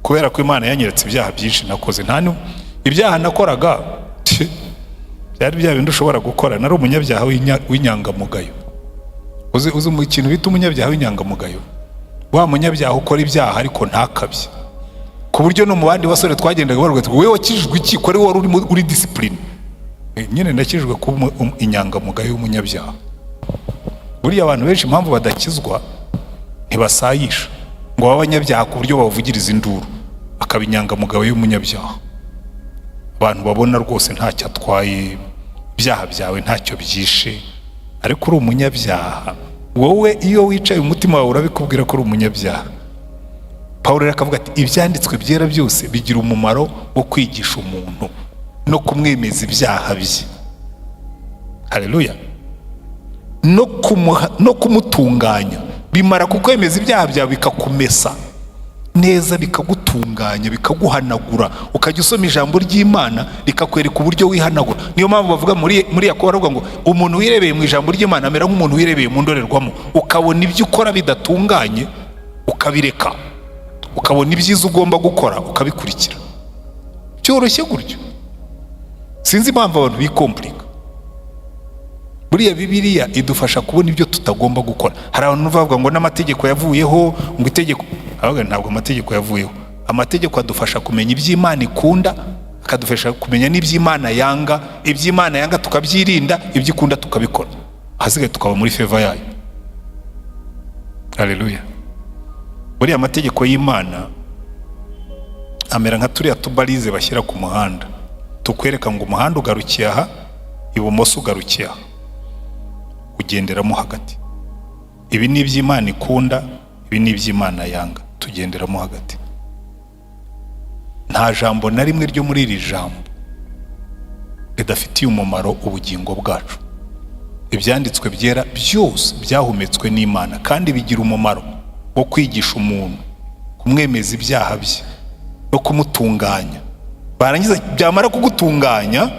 kubera ko Imana yanyeretse ibyaha byinshi nakoze. Nta ibyaha nakoraga byari bya bindi ushobora gukora. Nari umunyabyaha w'inyangamugayo. Uzi mu kintu bita umunyabyaha w'inyangamugayo? Wa munyabyaha ukora ibyaha ariko ntakabye, ku buryo no mu bandi basore twagendaga bavuga ati: "Wowe wakijijwe iki, ko ari wowe wari uri discipline?" Nyine nakijijwe kuba inyangamugayo y'umunyabyaha. Buriya abantu benshi impamvu badakizwa, ntibasayisha ngo babe abanyabyaha ku buryo bavugiriza induru, akaba inyangamugayo y'umunyabyaha. Abantu babona rwose ntacyo atwaye, ibyaha byawe ntacyo byishe, ariko uri umunyabyaha. Wowe iyo wicaye, umutima wawe urabikubwira ko uri umunyabyaha. Paul rero akavuga ati: "Ibyanditswe byera byose bigira umumaro wo kwigisha umuntu no kumwemeza ibyaha bye," haleluya, "no kumutunganya." Bimara kukwemeza ibyaha byawe, bikakumesa neza, bikagutunganya, bikaguhanagura, ukajya usoma ijambo ry'Imana rikakwereka uburyo wihanagura. Niyo mpamvu bavuga muri Yakobo, baravuga ngo umuntu wirebeye mu ijambo ry'Imana amera nk'umuntu wirebeye mu ndorerwamo, ukabona ibyo ukora bidatunganye ukabireka, ukabona ibyiza ugomba gukora ukabikurikira. Byoroshye gutyo. Sinzi impamvu abantu bikompurika. Buriya Bibiliya idufasha kubona ibyo tutagomba gukora. Hari abantu bavuga ngo n'amategeko yavuyeho, ngo itegeko. Ahubwo ntabwo amategeko yavuyeho. Amategeko adufasha kumenya iby'Imana ikunda, akadufasha kumenya n'iby'Imana yanga. Iby'Imana yanga tukabyirinda, ibyo ikunda tukabikora, ahasigaye tukaba muri favor yayo. Haleluya! Buriya amategeko y'Imana amera nka turiya tubalize bashyira ku muhanda, tukwereka ngo umuhanda ugarukiye aha, ibumoso ugarukiye aha, ugenderamo hagati. Ibi ni iby'Imana ikunda, ibi ni iby'Imana yanga, tugenderamo hagati. Nta jambo na rimwe ryo muri iri jambo ridafitiye umumaro ubugingo bwacu. Ibyanditswe byera byose byahumetswe n'Imana kandi bigira umumaro wo kwigisha umuntu, kumwemeza ibyaha bye no kumutunganya. Barangiza, byamara kugutunganya,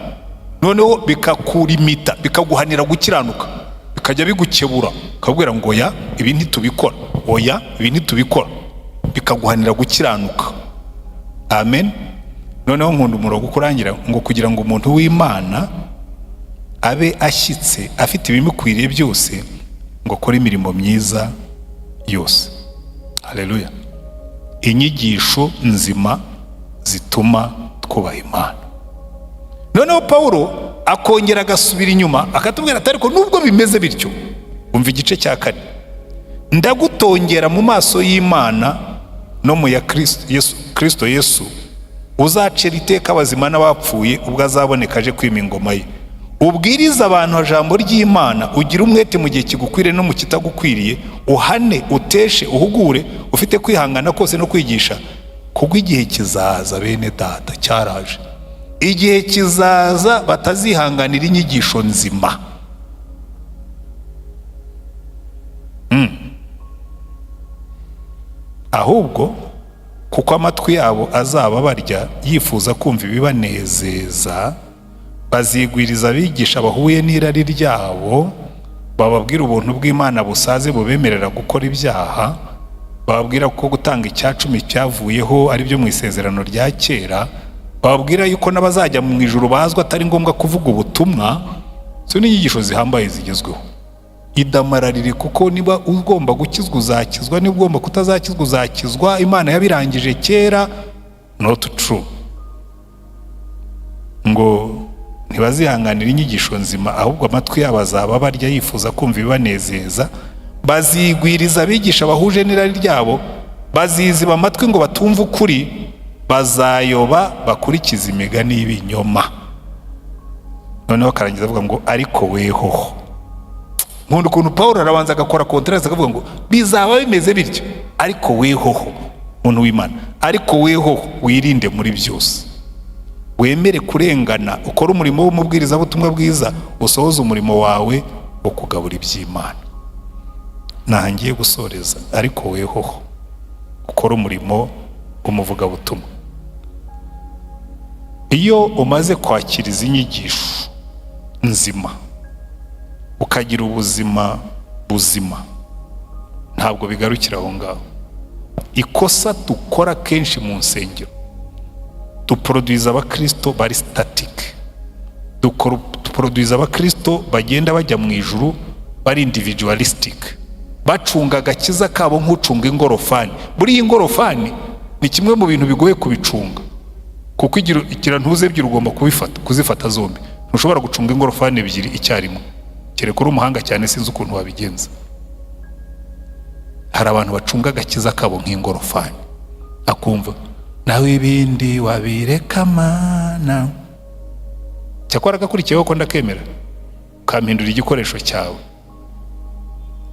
noneho bikakurimita, bikaguhanira gukiranuka, bikajya bigukebura, ukabwira ngo: "Oya, ibi ntitubikora. Oya, ibi ntitubikora." Bikaguhanira gukiranuka. Amen. Noneho nkunda umurongo ukurangira ngo kugira ngo umuntu w'Imana abe ashyitse, afite ibimukwiriye byose, ngo akore imirimo myiza yose. Haleluya! Inyigisho nzima zituma twubaha Imana. Noneho Pawulo akongera agasubira inyuma, akatubwira ati: "Ariko nubwo bimeze bityo," umva igice cya 4, "ndagutongera mu maso y'Imana no mu ya Kristo Yesu uzacira iteka abazima n'abapfuye ubwo azaboneka aje kwima ingoma ye. Ubwirize abantu ijambo ry'Imana, ugire umwete mu gihe kigukwiriye no mu kitagukwiriye, uhane, uteshe, uhugure, ufite kwihangana kose no kwigisha. Kuko igihe kizaza," bene Data, cyaraje, "igihe kizaza batazihanganira inyigisho nzima." Ahubwo kuko amatwi yabo azaba barya yifuza kumva ibibanezeza, bazigwiriza abigisha bahuye n'irari ryabo, bababwira ubuntu bw'Imana busaze bubemerera gukora ibyaha, bababwira ko gutanga icyacumi cyavuyeho, ari byo mu isezerano rya kera, bababwira yuko n'abazajya mu ijuru bazwi, atari ngombwa kuvuga ubutumwa. Izo ni inyigisho zihambaye zigezweho. Idamararire, kuko niba ugomba gukizwa uzakizwa, niba ugomba kutazakizwa uzakizwa, Imana yabirangije kera. Not true. Ngo ntibazihanganira inyigisho nzima, ahubwo amatwi yabo azaba barya yifuza kumva ibibanezeza, bazigwiriza abigisha bahuje n'irari ryabo, baziziba amatwi ngo batumve ukuri, bazayoba bakurikiza imigani y'ibinyoma. Noneho akarangiza avuga ngo: "Ariko wehoho." Nkunda ukuntu Paul arabanza agakora contraste, akavuga ngo bizaba bimeze bityo, ariko wehoho, muntu w'Imana, ariko wehoho wirinde muri byose, wemere kurengana, ukore umurimo w'umubwirizabutumwa bwiza, usohoze umurimo wawe wo kugabura iby'Imana. Naha ngiye gusoreza. Ariko wehoho ukore umurimo w'umuvugabutumwa. Iyo umaze kwakira izi nyigisho nzima, ukagira ubuzima buzima, ntabwo bigarukira aho ngaho. Ikosa dukora kenshi mu nsengero, duproduiza abakristo bari static, duproduiza abakristo bagenda bajya mu ijuru bari individualistic, bacunga agakiza kabo nk'ucunga ingorofani. Buriya ingorofani ni kimwe mu bintu bigoye kubicunga, kuko igira ntuze ebyiri ugomba kubifata, kuzifata zombi. Ntushobora gucunga ingorofani ebyiri icyarimwe, kereka uri umuhanga cyane, sinzi ukuntu wabigenza. Hari abantu bacunga agakiza kabo nk'ingorofani, akumva nawe ibindi wabireka Mana, cyakora agakurikiyeho ko ndakemera ukampindura igikoresho cyawe,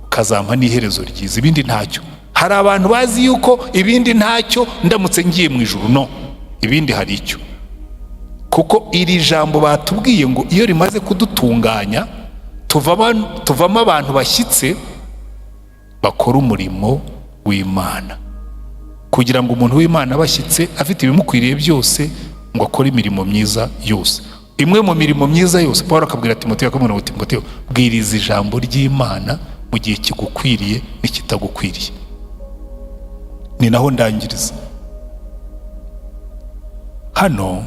ukazampa n'iherezo ryiza, ibindi ntacyo. Hari abantu bazi yuko ibindi ntacyo ndamutse ngiye mu ijuru. No, ibindi hari icyo, kuko iri jambo batubwiye ngo iyo rimaze kudutunganya tuvamo abantu bashyitse bakora umurimo w'Imana. Kugira ngo umuntu w'Imana abe ashyitse, afite ibimukwiriye byose, ngo akore imirimo myiza yose. Imwe mu mirimo myiza yose, Paul akabwira Timoteyo, akamubwira ngo: "Timoteyo, bwiriza ijambo ry'Imana mu gihe kigukwiriye n'ikitagukwiriye." Ni naho ndangiriza. Hano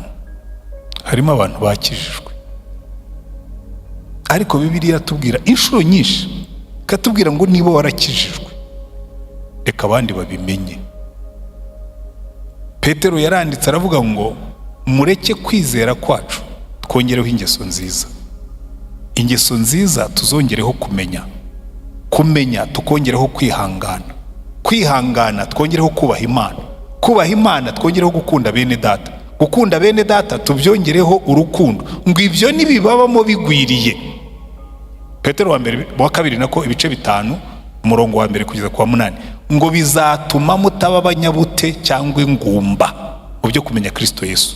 harimo abantu bakijijwe, ariko Bibiliya iratubwira inshuro nyinshi, ikatubwira ngo niba warakijijwe, reka abandi babimenye. Petero yaranditse aravuga ngo mureke kwizera kwacu twongereho ingeso nziza, ingeso nziza tuzongereho kumenya, kumenya tukongereho kwihangana. Kwihangana twongereho kubaha Imana. Kubaha Imana twongereho gukunda bene data. Gukunda bene data tubyongereho urukundo. Ngo ibyo nibibabamo bigwiriye. Petero wa mbere, wa kabiri nako, ibice 5, umurongo wa 1 kugeza ku wa 8, ngo bizatuma mutaba abanyabute cyangwa ingumba mu byo kumenya Kristo Yesu.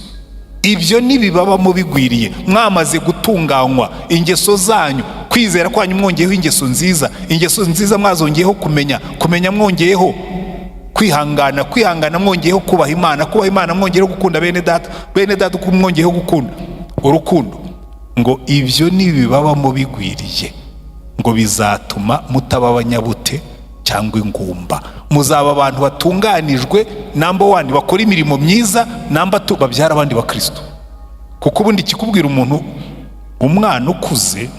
Ibyo nibibabamo bigwiriye, mwamaze gutunganywa ingeso zanyu, kwizera kwanyu mwongeyeho ingeso nziza, ingeso nziza mwazongeyeho kumenya, kumenya mwongeyeho kwihangana, kwihangana mwongeyeho kubaha Imana, kubaha Imana mwongeyeho gukunda bene data, bene data mwongeyeho gukunda urukundo, ngo ibyo nibibabamo bigwiriye, ngo bizatuma mutaba abanyabute cyangwa ingumba. Muzaba abantu batunganijwe, number one, bakora imirimo myiza, number two, babyara abandi bakristo. Kuko ubundi ikikubwira umuntu, umwana ukuze,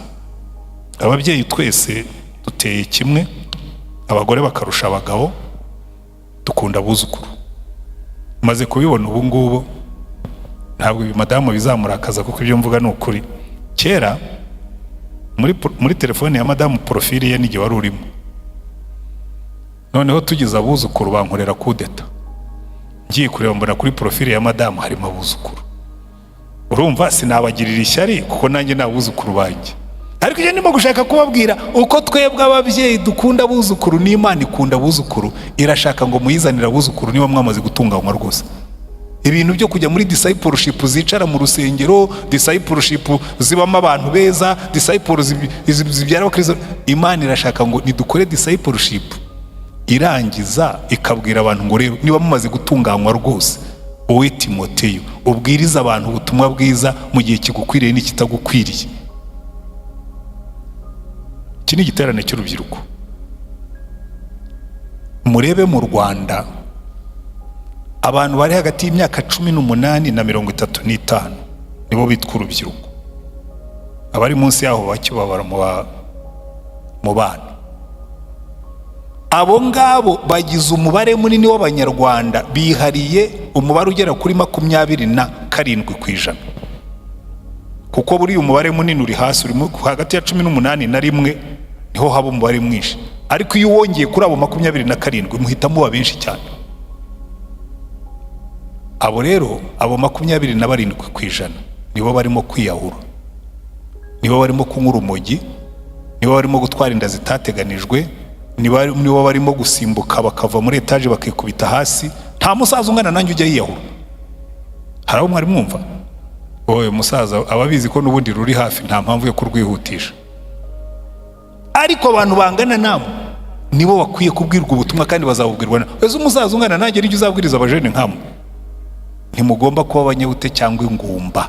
ababyeyi twese duteye kimwe, abagore bakarusha abagabo, dukunda abuzukuru. Maze kubibona ubu ngubu, ntabwo ibi madamu bizamurakaza, kuko ibyo mvuga ni ukuri. Kera muri telefone ya madamu, profile ye n'igihe wari urimo. Noneho tugize abuzukuru, bankorera kudeta. Ngiye kureba, mbona kuri profile ya madamu harimo abuzukuru. Urumva sinabagirira ishyari, kuko nanjye ni abuzukuru banjye. Ariko ibyo ndimo gushaka kubabwira, uko twebwe ababyeyi dukunda abuzukuru, n'Imana ikunda abuzukuru. Irashaka ngo muyizanire abuzukuru niba mwamaze gutunganywa rwose. Ibintu byo kujya muri discipleship zicara mu rusengero, discipleship zibamo abantu beza, disciple zibyara abakristo, Imana irashaka ngo nidukore discipleship irangiza ikabwira abantu ngo: "Rero niba mumaze gutunganywa rwose, wowe Timoteyo, ubwirize abantu ubutumwa bwiza mu gihe kigukwiriye n'ikitagukwiriye." Iki ni igiterane cy'urubyiruko. Murebe mu Rwanda, abantu bari hagati y'imyaka 18 na 35 nibo bitwa urubyiruko. Abari munsi yaho bakibabara mu bana. Abo ngabo bagize umubare munini w'Abanyarwanda, bihariye umubare ugera kuri 27%, kuko buriya umubare munini uri hasi, uri hagati ya 18 na 1, niho haba umubare mwinshi. Ariko iyo wongeye kuri abo 27, muhita muba benshi cyane. Abo rero, abo 27%, nibo barimo kwiyahura, nibo barimo kunywa urumogi, nibo barimo gutwara inda zitateganijwe, nibo barimo gusimbuka bakava muri etaje bakikubita hasi. Nta musaza ungana nanjye ujya yiyahura. Hari abo mwari mwumva? Wowe musaza aba abizi ko n'ubundi ruri hafi, nta mpamvu yo kurwihutisha. Ariko abantu bangana namwe nibo bakwiye kubwirwa ubutumwa, kandi bazabubwirwa na ese umusaza ungana nanjye nijya uzabwiriza abajene nkamwe? Ntimugomba kuba abanyabute cyangwa ingumba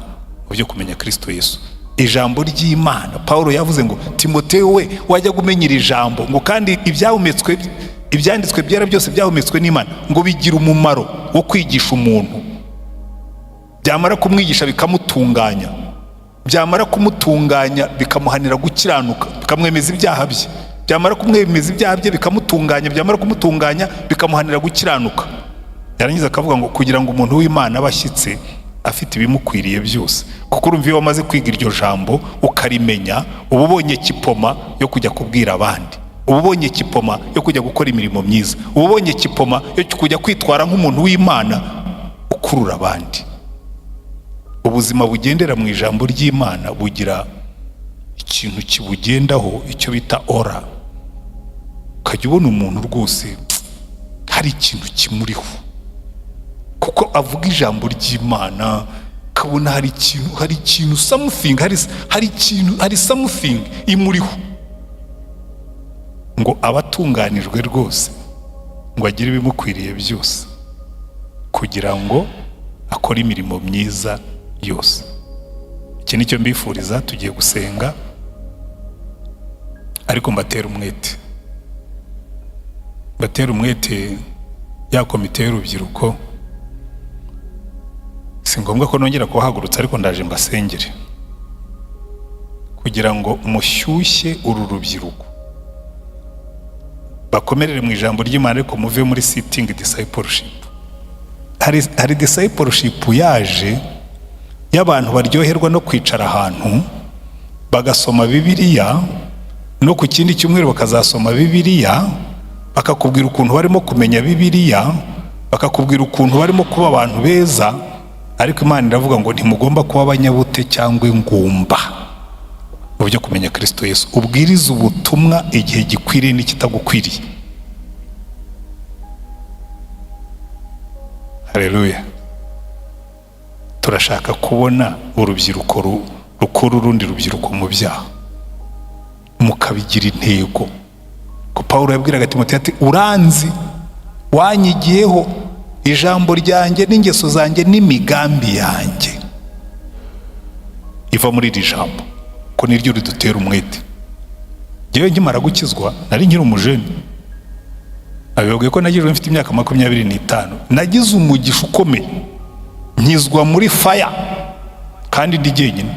mu byo kumenya Kristo Yesu. Ijambo ry'Imana, Paul yavuze ngo: "Timoteyo we, wajya umenya iri jambo," ngo kandi ibyahumetswe, ibyanditswe byera byose byahumetswe n'Imana, ngo bigira umumaro wo kwigisha umuntu, byamara kumwigisha bikamutunganya, byamara kumutunganya bikamuhanira gukiranuka, bikamwemeza ibyaha bye, byamara kumwemeza ibyaha bye bikamutunganya, byamara kumutunganya bikamuhanira gukiranuka. Yarangiza akavuga ngo kugira ngo umuntu w'Imana abe ashyitse, afite ibimukwiriye byose. Kuko urumva, iyo wamaze kwiga iryo jambo ukarimenya, uba ubonye kipoma yo kujya kubwira abandi, uba ubonye kipoma yo kujya gukora imirimo myiza, uba ubonye kipoma yo kujya kwitwara nk'umuntu w'Imana ukurura abandi. Ubuzima bugendera mu ijambo ry'Imana bugira ikintu kibugendaho, icyo bita aura. Ukajya ubona umuntu rwose hari ikintu kimuriho, kuko avuga ijambo ry'Imana, ukabona hari ikintu something, hari ikintu, hari something imuriho. Ngo aba atunganijwe rwose, ngo agire ibimukwiriye byose kugira ngo akore imirimo myiza yose. Iki ni cyo mbifuriza. Tugiye gusenga, ariko mbatera umwete, mbatera umwete ya komite y'urubyiruko. Si ngombwa ko nongera kubahagurutsa, ariko ndaje mbasengere kugira ngo mushyushye uru rubyiruko, bakomerere mu ijambo ry'Imana, ariko muve muri sitting discipleship. Hari discipleship yaje y'abantu baryoherwa no kwicara ahantu bagasoma Bibiliya, no ku kindi cyumweru bakazasoma Bibiliya. Bakakubwira ukuntu barimo kumenya Bibiliya, bakakubwira ukuntu barimo kuba abantu beza, ariko Imana iravuga ngo ntimugomba kuba abanyabute cyangwa ingumba mu byo kumenya Kristo Yesu. Ubwirize ubutumwa igihe gikwiriye n'ikitagukwiriye. Haleluya. Turashaka kubona urubyiruko rukura urundi rubyiruko mu byaha, mukabigira intego. Ko Pawulo yabwiraga Timoteyo ati uranzi, wanyigiyeho ijambo ryanjye n'ingeso zanjye n'imigambi yanjye iva muri iri jambo, ko niryo ridutera umwete. Njyewe nkimara gukizwa nari nkiri umujene, abibabwiye ko nagijwe mfite imyaka 25. Nagize umugisha ukomeye, nkizwa muri fire kandi ndi jyenyine.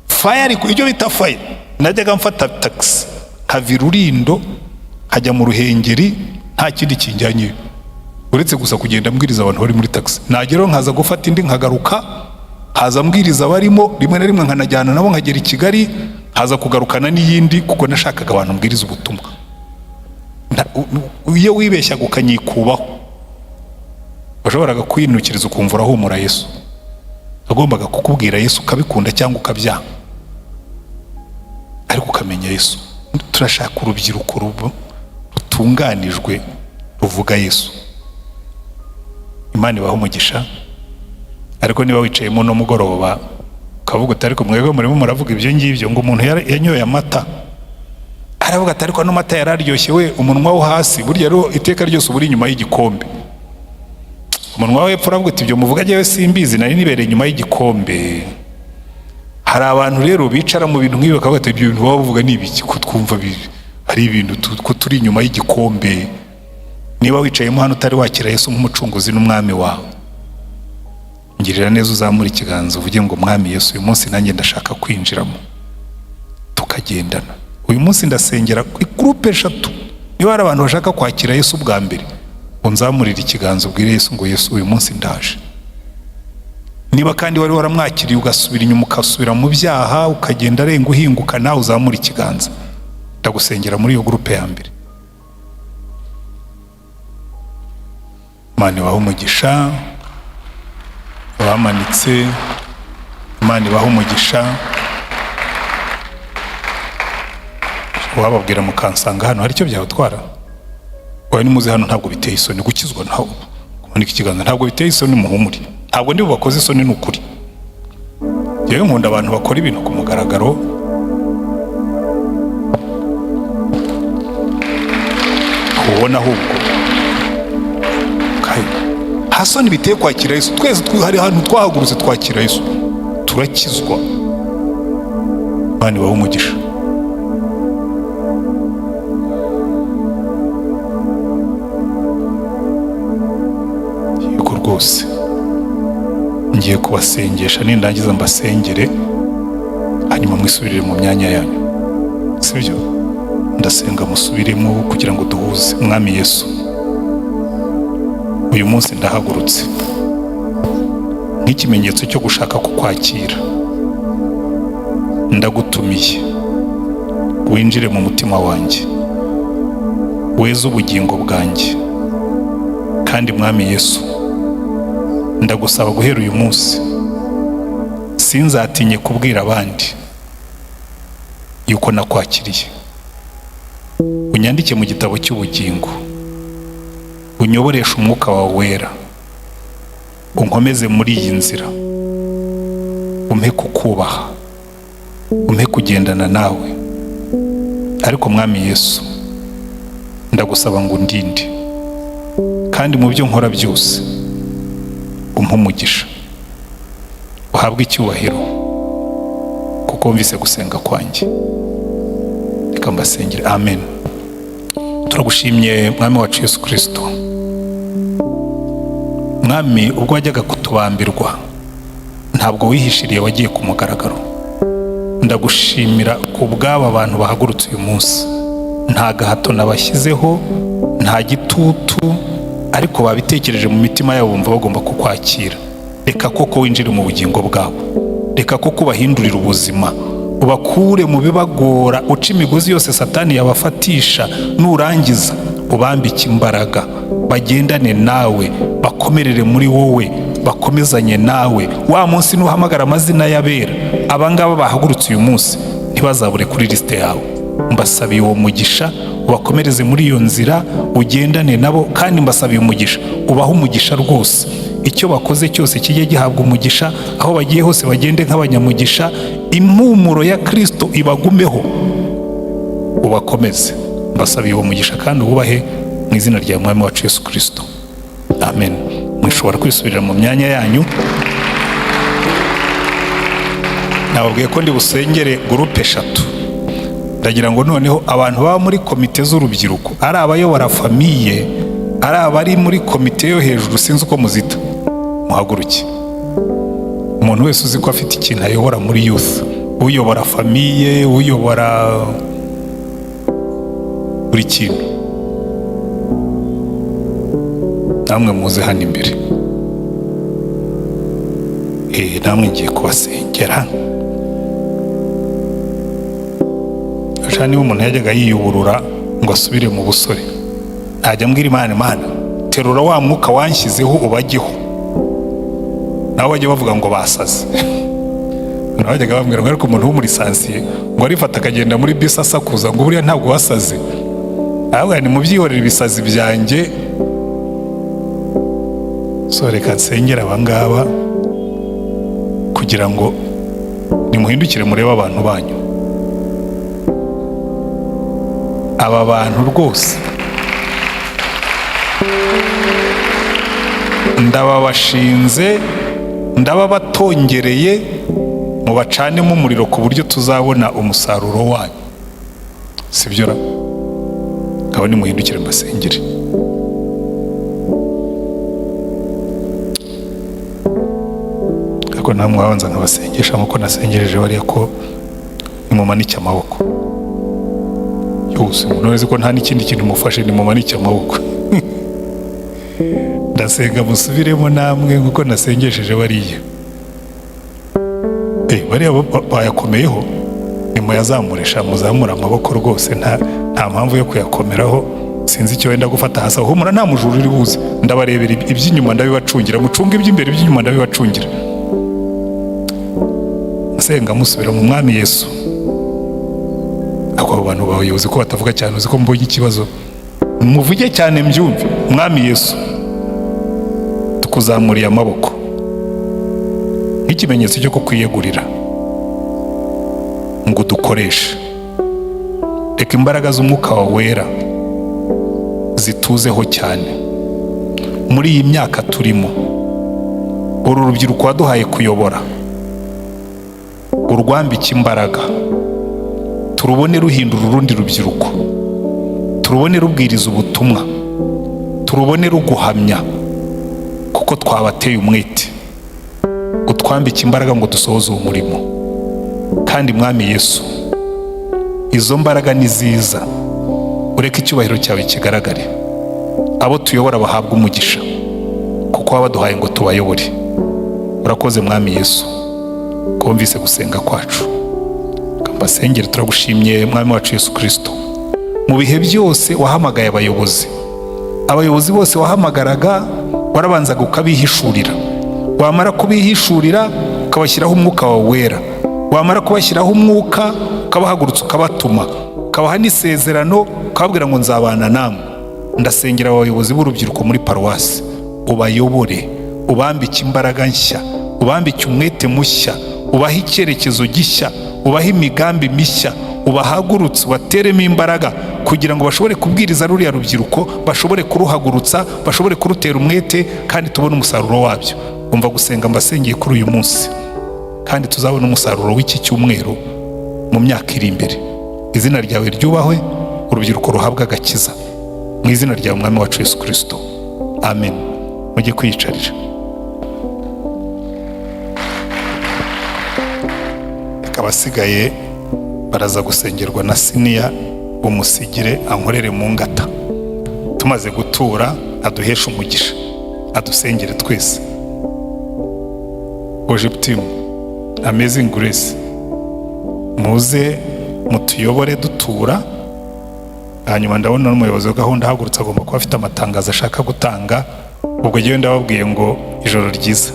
Fire, ariko ibyo bita fire, najyaga mfata taxi nkava i Rulindo nkajya mu Ruhengeri, nta kindi kinjyanyeyo uretse gusa kugenda mbwiriza abantu bari muri taxi. Nageraho nkaza gufata indi nkagaruka, nkaza mbwiriza abarimo, rimwe na rimwe nkanajyana nabo nkagera i Kigali, nkaza kugarukana n'iyindi, kuko nashakaga abantu mbwiriza ubutumwa. Iyo wibeshyaga ukanyikubaho, washoboraga kwinukiriza ukumva urahumura Yesu. Agombaga kukubwira Yesu ukabikunda cyangwa ukabyanga, ariko ukamenya Yesu. Turashaka urubyiruko rutunganijwe ruvuga Yesu. Imana ibahe umugisha. Ariko niba wicayemo no mugoroba ukavuga uti ariko mwebwe murimo muravuga ibyo ngibyo ngo umuntu yanyoye amata, aravuga ati ariko ano mata yararyoshye we, umunwa wo hasi burya rero iteka ryose uba uri inyuma y'igikombe. Umunwa wo hepfo uravuga uti ibyo muvuga njyewe simbizi, nari nibereye inyuma y'igikombe. Hari abantu rero bicara mu bintu nk'ibi bakavuga ati ibyo bintu baba bavuga ni ibiki, ko twumva ari ibintu ko turi inyuma y'igikombe. Niba wicayemo hano utari wakira Yesu nk'umucunguzi n'umwami wawe, ngirira neza uzamure ikiganza uvuge ngo Mwami Yesu, uyu munsi nanjye ndashaka kwinjiramo tukagendana. Uyu munsi ndasengera groupe 3. Niba hari abantu bashaka kwakira Yesu bwa mbere, unzamurire ikiganza ubwire Yesu ngo Yesu uyu munsi ndaje. Niba kandi wari waramwakiriye ugasubira inyuma ukasubira mu byaha ukagenda arenga uhinguka, nawe uzamura ikiganza, ndagusengera muri iyo groupe ya mbere. Imana ibahe umugisha abamanitse, Imana ibahe umugisha. Wababwira mukansanga hano hari icyo byabatwara? Wowe nimuze hano, ntabwo biteye isoni gukizwa, ntabwo kumanika ikiganza ntabwo biteye isoni, muhumure, ntabwo ndi bubakoze isoni, ni ukuri. Yewe nkunda abantu bakora ibintu ku mugaragaro. Ubona ahubwo hasoni biteye kwakira Yesu. Twese hari ahantu twahagurutse twakira Yesu turakizwa. Imana ibahe umugisha. Yego rwose ngiye kubasengesha, nindangiza mbasengere hanyuma mwisubirire mu myanya yanyu, sibyo? Ndasenga musubiremo kugira ngo duhuze. Mwami Yesu, uyu munsi ndahagurutse nk'ikimenyetso cyo gushaka kukwakira. Ndagutumiye winjire mu mutima wanjye, weze ubugingo bwanjye. Kandi Mwami Yesu, ndagusaba guhera uyu munsi sinzatinye kubwira abandi yuko nakwakiriye. Unyandike mu gitabo cy'ubugingo, unyoboreshe umwuka wawe wera, unkomeze muri iyi nzira, umpe kukubaha, umpe kugendana nawe. Ariko Mwami Yesu, ndagusaba ngo undinde, kandi mu byo nkora byose umpe umugisha, uhabwe icyubahiro kuko wumvise gusenga kwanjye. Reka mbasengere. Amen. Turagushimye Mwami wacu Yesu Kristo. Mwami, ubwo wajyaga kutubambirwa ntabwo wihishiriye, wagiye ku mugaragaro. Ndagushimira ku bw'aba bantu bahagurutse uyu munsi, nta gahato nabashyizeho, nta gitutu, ariko babitekereje mu mitima yabo bumva bagomba kukwakira. Reka koko winjire mu bugingo bwabo, reka koko ubahindurire ubuzima, ubakure mu bibagora, uce imigozi yose Satani yabafatisha. Nurangiza Ubambike imbaraga, bagendane nawe, bakomerere muri wowe, bakomezanye nawe. Wa munsi nuhamagara amazina y'abera, abangaba bahagurutse uyu munsi ntibazabure kuri lisite yawe. Mbasabiye uwo mugisha, ubakomereze muri iyo nzira, ugendane nabo. Kandi mbasabiye umugisha, ubahe umugisha rwose. Icyo bakoze cyose kijye gihabwa umugisha, aho bagiye hose bagende nk'abanyamugisha. Impumuro ya Kirisito ibagumeho, ubakomeze. Mbasabiye uwo mugisha kandi uwubahe mu izina rya Mwami wacu Yesu Kirisito, amen. Mushobora kwisubirira mu myanya yanyu. Nababwiye ko ndi busengere groupe eshatu. Ndagira ngo noneho abantu baba muri komite z'urubyiruko, ari abayobora famille, ari abari muri komite yo hejuru, sinzi uko muzita, muhaguruke. Umuntu wese uzi ko afite ikintu ayobora muri youth, uyobora famille, uyobora buri kintu, namwe muze hano imbere. Namwe ngiye kubasengera. Niba umuntu yajyaga yiyuburura ngo asubire mu busore, ntajya ambwira Imana, Imana terura wa mwuka wanshyizeho ubajyeho. Nabo bajya bavuga ngo basaze. Nabo bajyaga bambwira ngo ariko umuntu w'umurisansiye ngo arifata akagenda muri bisi asakuza, ngo buriya ntabwo wasaze. Ahubwo ni mubyihorere ibisazi byanjye. So reka nsengere abangaba kugira ngo nimuhindukire murebe abantu banyu. Aba bantu rwose ndababashinze, ndababatongereye, mubacanemo umuriro ku buryo tuzabona umusaruro wanyu. Sibyo ra? Ngabo nimuhindukire mbasengere. Ariko namwe wabanza nkabasengesha nkuko nasengereje bariya, ko nimumanike amaboko yose. Umuntu wese ko nta n'ikindi kintu mufashe, nimumanike amaboko. Ndasenga musubiremo namwe nkuko nasengesheje bariya. Bariya bayakomeyeho, nimuyazamurisha, muzamure amaboko rwose, nta mpamvu yo kuyakomeraho. Sinzi icyo wenda gufata hasi aho. Humura, nta mujura uri buze. Ndabarebera iby'inyuma ndabibacungira, mucunge iby'imbere, iby'inyuma ndabibacungira. Nsenga musubira mu Mwami Yesu. Ako abo bantu bayobozi ko batavuga cyane, uzi ko mbonye ikibazo? Muvuge cyane mbyumve. Mwami Yesu, tukuzamuriye amaboko nk'ikimenyetso cyo kukwiyegurira ngo udukoreshe. Reka imbaraga z'umwuka wawe wera zituzeho cyane muri iyi myaka turimo. Uru rubyiruko waduhaye kuyobora, urwambike imbaraga, turubone ruhindura urundi rubyiruko, turubone rubwiriza ubutumwa, turubone ruguhamya, kuko twabateye umwete. Utwambike imbaraga ngo dusohoze uwo murimo. Kandi Mwami Yesu, izo mbaraga ni ziza, ureke icyubahiro cyawe kigaragare. Abo tuyobora bahabwa umugisha, kuko wabaduhaye ngo tubayobore. Urakoze Mwami Yesu ko wumvise gusenga kwacu. Mbasengere. Turagushimye Mwami wacu Yesu Kirisito. Mu bihe byose wahamagaye abayobozi, abayobozi bose wahamagaraga warabanzaga ukabihishurira, wamara kubihishurira ukabashyiraho umwuka wawe wera, wamara kubashyiraho umwuka ukabahagurutsa, ukabatuma, ukabaha n'isezerano, ukababwira ngo nzabana namwe. Ndasengera abayobozi b'urubyiruko muri paruwasi, ubayobore, ubambike imbaraga nshya, ubambike umwete mushya, ubahe icyerekezo gishya, ubahe imigambi mishya, ubahagurutse, ubateremo imbaraga kugira ngo bashobore kubwiriza ruriya rubyiruko, bashobore kuruhagurutsa, bashobore kurutera umwete, kandi tubone umusaruro wabyo. Umva gusenga mbasengeye kuri uyu munsi, kandi tuzabona umusaruro w'iki cyumweru mu myaka iri imbere. Izina ryawe ryubahwe, urubyiruko ruhabwe agakiza mu izina ryawe Mwami wacu Yesu Kirisito, amen. Mujye kwiyicarira. Reka abasigaye baraza gusengerwa na Siniya, umusigire ankorere mu ngata. Tumaze gutura aduheshe umugisha, adusengere twese. Worship team, Amazing Grace, muze mutuyobore dutura. Hanyuma ndabona n'umuyobozi wa gahunda ahagurutse, agomba kuba afite amatangazo ashaka gutanga. Ubwo njyewe ndababwiye ngo ijoro ryiza.